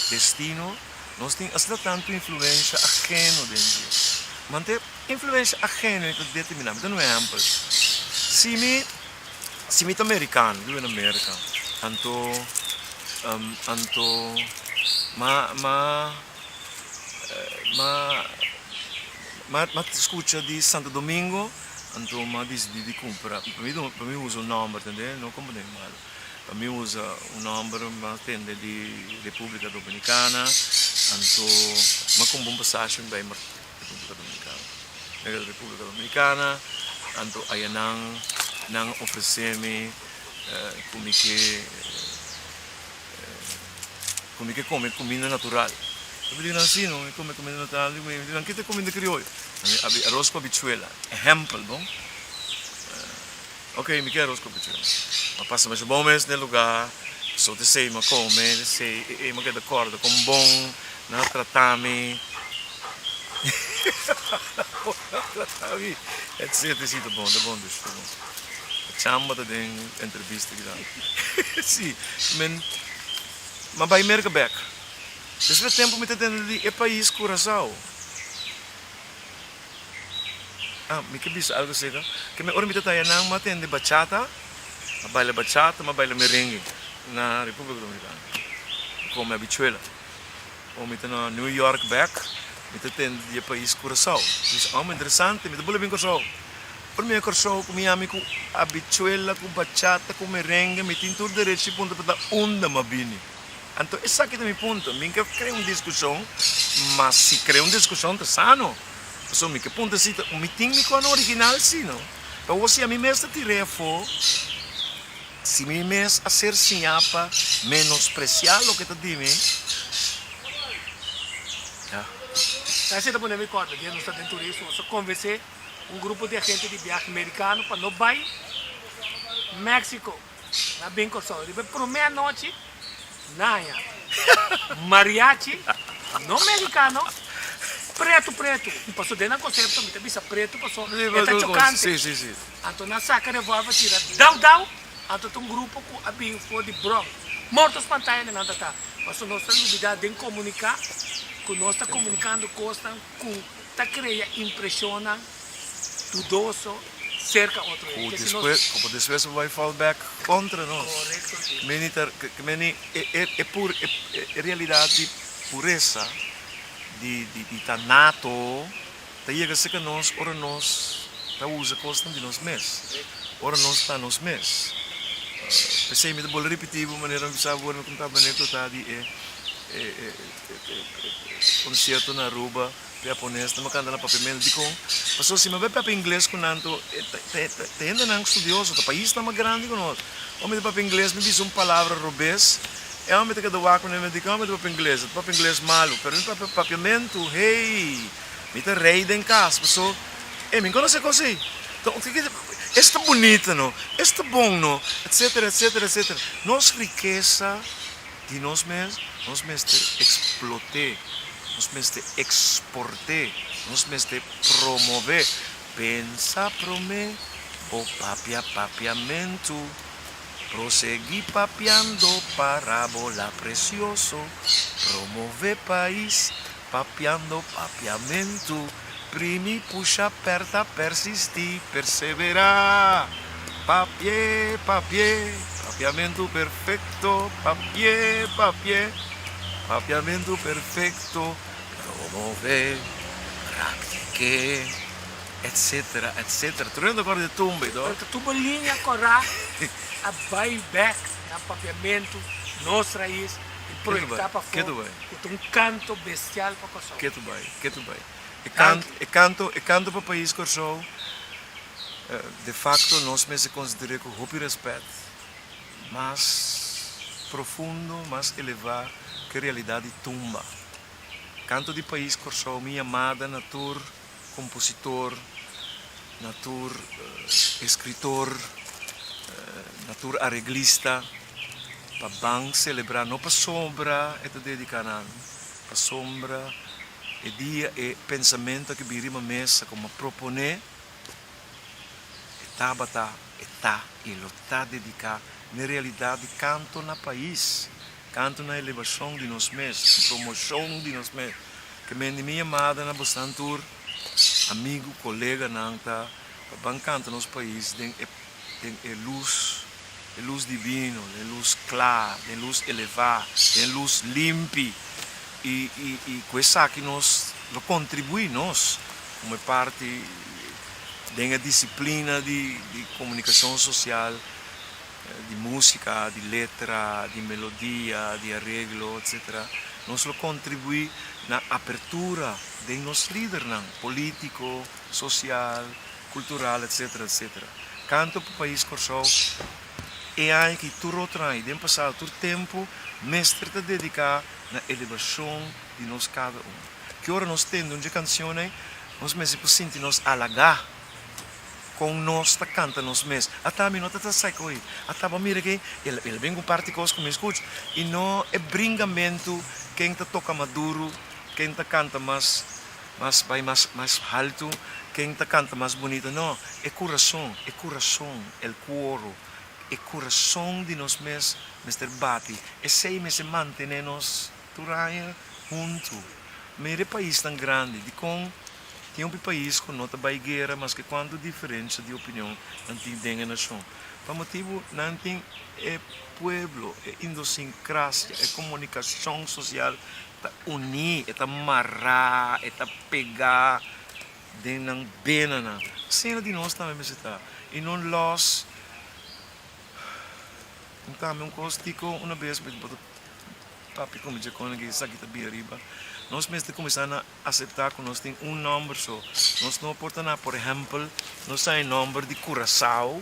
destino, nos tin asina tantu influensha ageno den dje. Mante. Influencia ageno ei ta determina. Mi ta duna un ehempel. Si mi, si mi ta mericano, biba na Merca, anto, anto ma, ma, ma, ma, ma scucha di Santo Domingo, anto m'a dicidi di cumpra, pa mi, pa mi usa un nomber, tende, no comprende mi malo. Pa mi usa un nòmber m'a tende di Repúblika Dominikana, anto m'a kumpra un pasashi mi bai Repúblika Dominikana. Mi a keda Repúblika Dominikana, anto ayanan nan a ofresé mi ku mi ke ku mi ke kome kuminda natural. Mi di nan si no, mi kome kuminda natural, mi di nan kita kuminda krioyo? Aros ku habichuela, ehèmpel bon. Ok, mi ke aros ku habichuela. Mi a pasa masha bon mes den e lugá, so ta esei mi a kome, ta esei e mi a keda kòrda kon bon nan a trata mi, kon nan a trata mi, etcetera. Si, ta bon, ta bon dushi, ta bon. Chamba ta den entrevista kinan. Si, men mi a bai Merka bèk. Despues tempu mi ta tende di e pais Curaçao. Ah, mi ke bisa algo acerca ke mi ora mi ta taya nan mi a tende bachata, mi a baila bachata, mi a baila merengue na Republica Dominicana. Mi come habichuela. Ora mi ta na New York bek, mi ta tende di e pais Curaçao. Mi bisa, oh, interesante, mi ta bula bin Curaçao. Ora mi a Curaçao ku mi ami ku habichuela, ku bachata, ku merengue, mi tin tur derecho di puntra pa ta unda mi a bini. Anto esaki ta mi punto, mi ke krea un diskushon, ma si krea un diskushon ta sano, pasobra mi ke punta si ta mi tin mi kòne original si no, pero awor si ami mes ta tir'é afó, si mi mes a ser siñá pa menospresiá loke ta di mi, ya. Esei ta pone mi kòrda dia nos ta den turismo, nos a konvensé un grupo di agente di biahe merikano pa no bai Mexico. Na bin Kòrsou riba e promé anochi naña mariachi no mexicano pretu pretu paso den nan konsepto mi ta bisa pretu paso e ta chokante anto nan saka revolver tira dau dau anto ta un grupo ku a bin for di Bronx morto spantaya nan ta ta paso nos ta lubida den komunika ku nos ta komunikando kosnan ku ta krea impreshonnan dudoso serka otro hende. Ku despues, ku por despues bo bai fall back kontra nos. Korekto di. Meni ta, meni e e e pur e e realidat di puresa, di di di ta nato, ta yega serka nos ora nos ta usa kosnan di nos mes, ora nos ta nos mes. P'esei mi ta bolbe ripití bo manera mi bisa bo ora mi kontaba anekdota di e e e e konsierto na Aruba. Japones ta kanta na papiamentu dikon? Pasobra si mi bai papia ingles ku nan to ta hendenan studioso, ta paisnan mas grandi ku nos. Ora mi ta papia ingles mi bisa un palabra robes e ora mi ta keda wak ku nan mi dikon mi ta papia ingles? Mi ta papia ingles malu pero mi papia papiamentu hey mi ta rei den kas paso e mi konosé kos ei es ta bunita no es ta bon no etcetera etcetera etcetera nos rikesa Di nos mes, nos mester eksplot'é, nos mester eksport'é, nos mester promov'é. Pensa promé bo papia papiamentu, prosegui papiando parábola presioso, promové pais papiando papiamentu, primi pusha pèrta persistí perseverá. Papié, papié, papiamentu perfekto, papié, papié, papiamentu perfekto, promové, praktiké, etcetera, etcetera. Tur hende ta kòrda di tumba ei, Pero ta tuba liña kòrá a bai bèk na papiamentu, nos rais, i proyektá pafó ku ta un kanto bestial pa Kòrsou. Ketu bai, ketu bai. E kanto, e kanto pa pais Kòrsou. De facto nos mester consider'é cu hopi respet, mas profundo, mas elevá cu e realidad di tumba. Canto di pais Corsou, mi yamada na tur compositor, na tur escritor, na tur areglista, pa ban celebra, no pasobra e ta dedica na mi, pasobra e dia e pensamento aki bin riba mesa como a proponé, E tabata, e ta i lo ta dediká n'e realidat di kanto na pais, kanto na elevashon di nos mes, promoshon di nos mes. Ke men di mi yamada na bosnan tur, amigu, koleganan, ta pa ban kanta nos pais den e den e lus, e lus divino, den lus kla, den lus elevá, den lus limpi. I i i ku esaki nos lo kontribuí nos Como e parti den e disciplina di comunicacion social. Di músika, di letra, di melodia, di areglo, etc. Nos lo kontribuí na apertura den nos lidernan polítiko, sosial, kultural, etc. Etc. Kanto pa pais Kòrsou e aña aki tur otro aña i den pasado tur tempu mester ta dediká na elevashon di nos kada un. Ki ora nos tende un dje kanshon ei nos mester por sinti nos halagá. Kon nos ta kanta nos mes. Ata mi no ta ta sa koe. Ata bo mira ke el el bin ku parti kos ku mi skucha i no e bringamentu ken ta toka mas duru, ken ta kanta mas mas bai mas mas haltu, ken ta kanta mas bunito. No, e kurason, e kurason, el kuoro, e kurason di nos mes mester bati. Esei mester mantene nos tur aña huntu. Mira e paisnan grandi, dikon Tin hopi pais ku no ta bai guera maske kuantu diferensha di opinion nan tin den e nashon. Pa motibu nan tin e pueblo, e indosinkrásia, e komunikashon sosial ta uní, e ta mará, e ta pegá den nan benanan. Asina di nos tambe mester ta i no lòs. Tambe un kos tiko una bes bo ta papia ku mi dje kòne ke esaki ta bira riba. Nos mester kuminsá na. Aseptá ku nos tin un nòmber so. Nos no por ta na, por ehèmpel, nos ta e nòmber di Curaçao,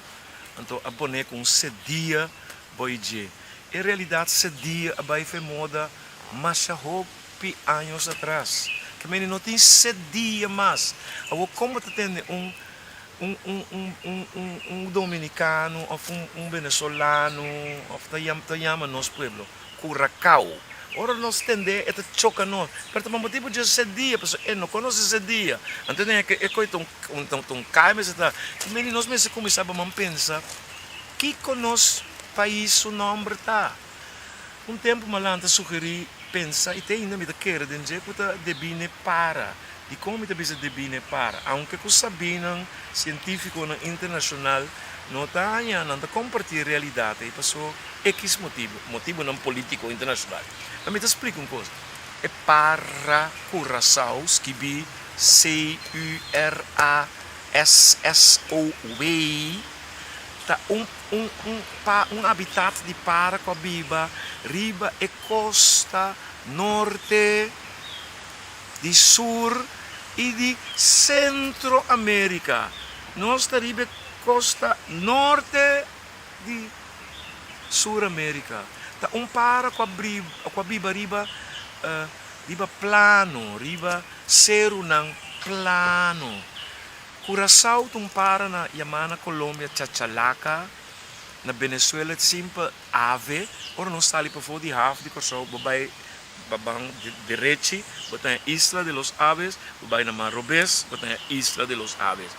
anto a pon'é ku un sedia boi dje. En realidat sedia a bai fe moda masha hopi años atras. Ke mende no tin sedia mas. Awor kon bo ta tende un un un un un un un dominikano òf un un benesolano òf ta ta yama nos pueblo? Curacao. Ora nos tend'é e ta choca nos. Pero ta pa motibu dje se dia, pasobra e no conoce se dia. Anto den e coy ta un ta un cai mester ta. I meni nos mester cuminsa baman pensa kico nos pais su nomber ta. Un tempo Malan ta sugeri pensa i te ainda mi ta kere den dje cu ta debí n'e para. Dikon mi ta bisa debí n'e para? Aunke ku sabínan sientífikonan internashonal no ta haña, nan ta kompartí e realidat ei paso ekis motibu, motibunan polítiko internashonal. Ma mi ta splika un kos, e para Curaçao skibí C-U-R-A-S-S-O-W ta un un un pa un habitat di para ku a biba riba e kosta norte di Sur i di Sentro Amerika. Nos ta riba e kosta norte di Sur Amerika. Ta un para ku a ku a biba riba riba plano, riba serunan plano. Curaçao ta un para na yamá na Colombia chachalaka, na Venezuela simpel ave. Ora nos sali pafó di haf di Kòrsou bo bai Bo ban derechi, bo ta haña Isla de los Aves, bo bai na man robes, bo ta haña Isla de los Aves.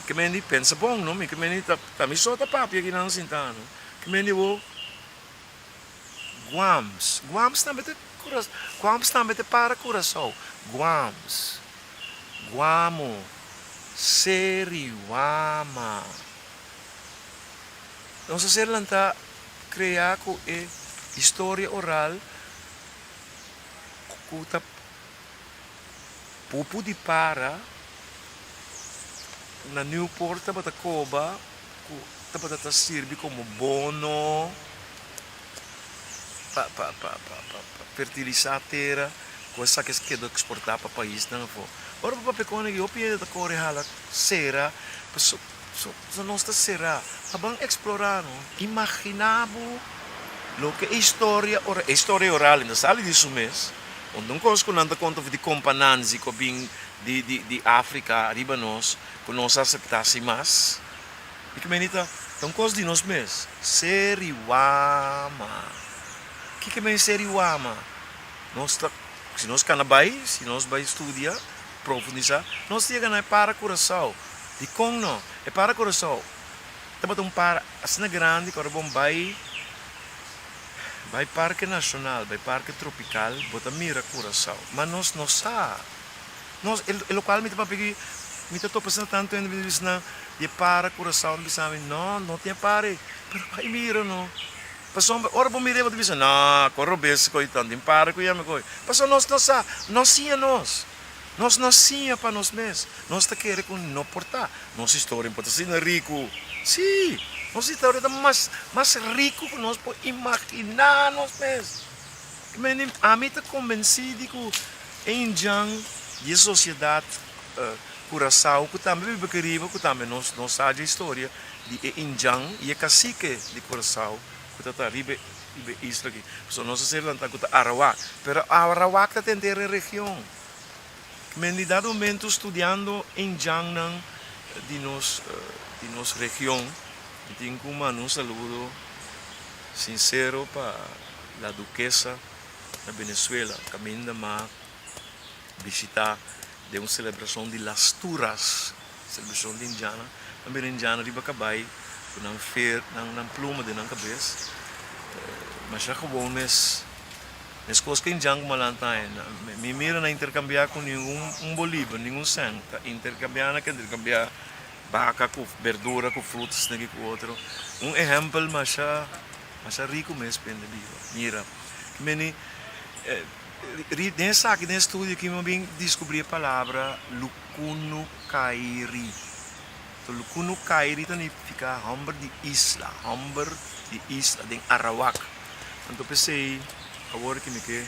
Ke men di pensa bon, no? Mi ke men di ta ta mi so ta papia kinan sinta, no? Ke men di bo Guams. Guams tambe ta Cura, Guams tambe ta para Curaçao. Guams. Guamo. Seriwama. Nos a ser lantá Krea ku e historia oral ku ta pupu di para na Newport tabata koba ku tabata ta sirbi komo bono pa pa pa pa fertilisá tera ku esaki a keda eksportá pa paisnan afó. Ora bo papia kon aki hopi hende ta kore hala sera paso. So nos ta será pa ban eksplorá no. Imaginá bo loke e historia ora, e historia oral no sali di su mes, unda un kos ku nan ta konta di Kompa Nanzi ku a bin di di di Afrika riba nos ku nos a aseptá sin mas. Mi ke meni ta ta un kos di nos mes. Seriwama. Kiko men seriwama? Nos ta si nos kana bai, si nos bai studia, profundisá, nos ta yega na e para Curaçao. Dikon no? E para Curaçao tabata un para asina grandi ku ora bo bai bai Parke Nashonal, bai Parke Tropikal, bo ta mira Curaçao. Ma nos no sa. Nos, e lokual mi ta papia aki, mi ta topa asina tantu hende mi ta bisa nan di e para Curaçao, nan bisa mi, no, no tin e para ei. Pero bai mira no. Pasobra ora bo mir'é bo ta bisa, no, kon robes koe tan tin para ku yami koe. Pasobra nos no sa, no siña nos. Nos no siña pa nos mes. Nos ta kere ku no por ta. Nos historia por ta asina riku. Sí! Nos historia ta mas mas riku ku nos por imaginá nos mes. Ami ta kombensí di ku e indjan di e sosiedat Kurasao ku tambe biba aki riba ku tambe nos nos sa dje historia di e indjan i e kasike di Kurasao ku ta ta riba e isla aki. Pasobra nos a ser lantá ku ta Arawak. Pero Arawak ta ta henter e region. Men di dado momento studiando indjannan di nos di nos region mi tin ku manda un saludo sincero pa La Duquesa na Venezuela kaminda m'a bishita den un selebrashon di Las Turas, selebrashon di indjana. Nan bira indjana riba kabai ku nan fer nan nan pluma den nan kabes. Masha gewoon mes. Meskos ku indjan ku malan ta mi mira na interkambiá ku ningun un bolívar, ningun sèn. Ta interkambiá na ke interkambiá baka ku berdura ku frutas negi ku otro. Un ehèmpel masha masha riku mes pende biba. Mira, meni den esaki den e studio aki mi a bin diskubrí e palabra lukunukairi. Lukunukairi ta nifiká hòmber di isla, hòmber di isla den Arawak. Anto p'esei awor ki mi ke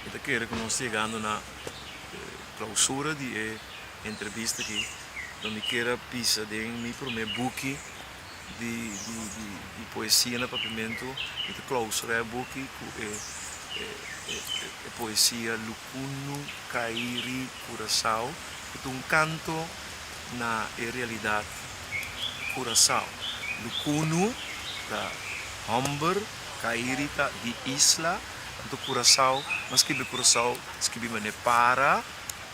mi ta kere ku nos ta yegando na klausura di e entrevista aki, lo mi kier a bisa den mi promé buki di di poesia na papiamentu, mi ta klausurá e buki ku e e poesia Lukunu Kairi Kurasao, ku ta un kanto na e realidat Kurasao. Lukunu ta hòmber, Kairi ta di isla, anto Kurasao, nan skibi Kurasao skibi manera para,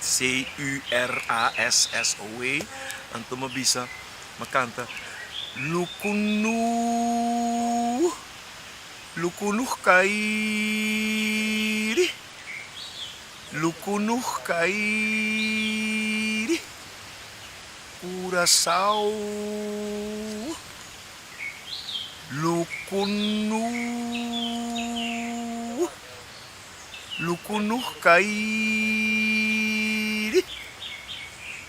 C-U-R-A-S-S-O-A, anto mi a bisa, mi a kanta, Lukunu, Lukunu Kairi, Lukunu Kairi, Kurasao. Lukunu, lukunu kairi,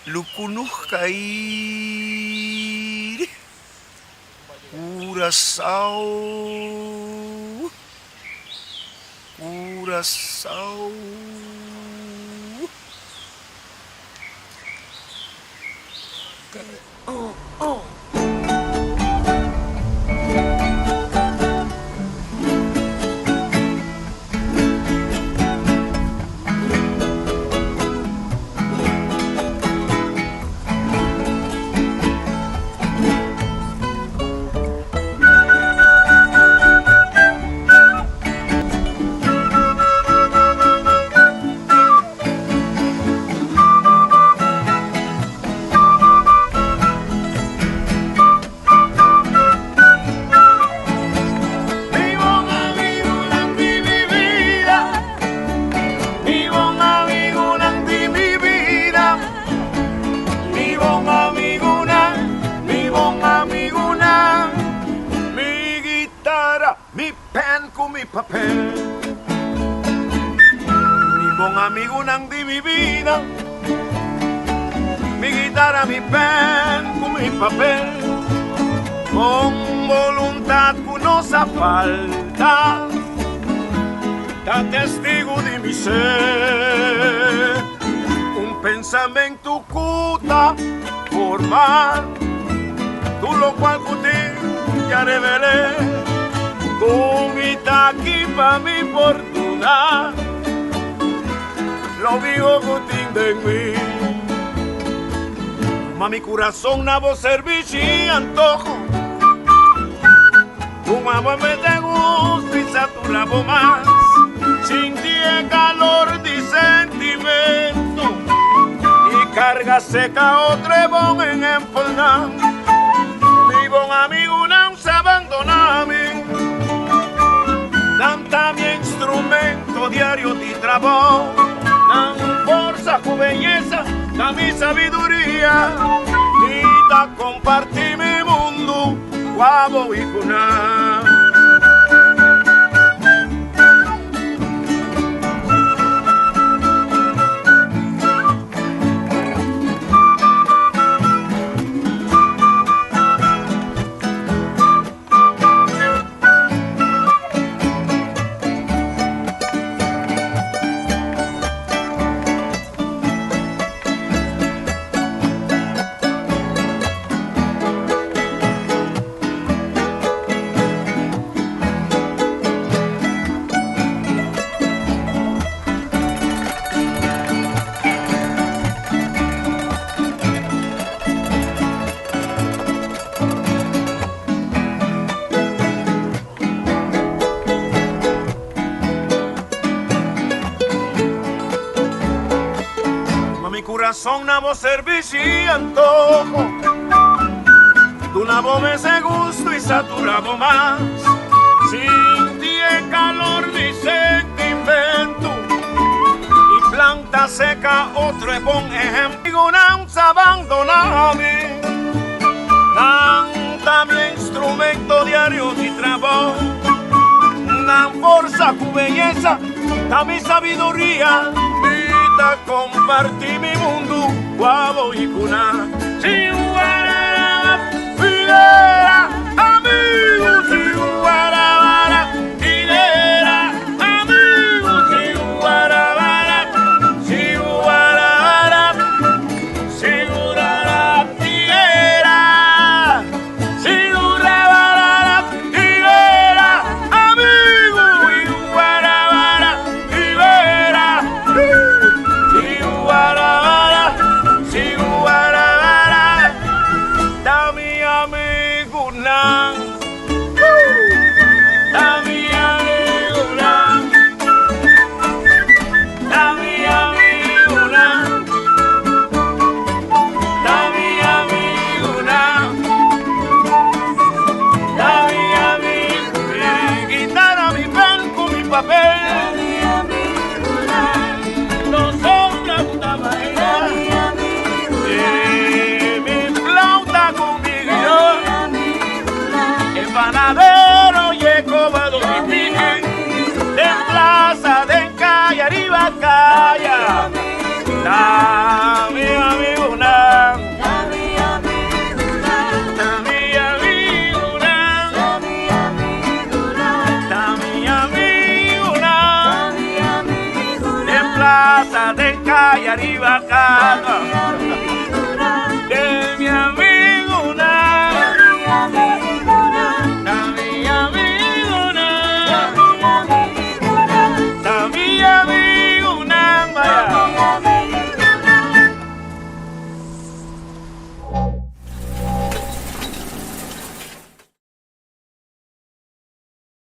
lukunu kairi, Curaçao, Curaçao. Mi pen ku mi papel. Mi bon amigunan di mi bida. Mi guitara, mi pen ku mi papel. Con voluntad ku no sa falta. Ta testigu di mi ser. Un pensamentu ku ta forma. Tur lokual ku tin ya revel'é. Ku mi ta aki pa mi fortuna. Lo miho ku tin den mi. Tuma mi kurason na bo serbishi antoho. Tuma bo me te gusta i satura bo mas. Sinti e kalor di sentimento. I karga seka otro e bon ehempelnan. Mi bon amigunan sa bandona mi. Nan ta mi instrumento diario di trabou. Nan forsa ku beyesa ta mi sabiduria. Mi ta komparti mi mundu ku abo i ku nan. kurason na bo servishi i antoho. Duna bo mes e gusto i satura bo mas. Sinti e kalor di sentimentu. I planta seka otro e bon ehempel. Ningunan sa bandona mi. Nan ta mi instrumento diario di trabou. Nan forsa ku beyesa ta mi sabiduria. Mi ta kompartí mi mundu ku abo i ku nan.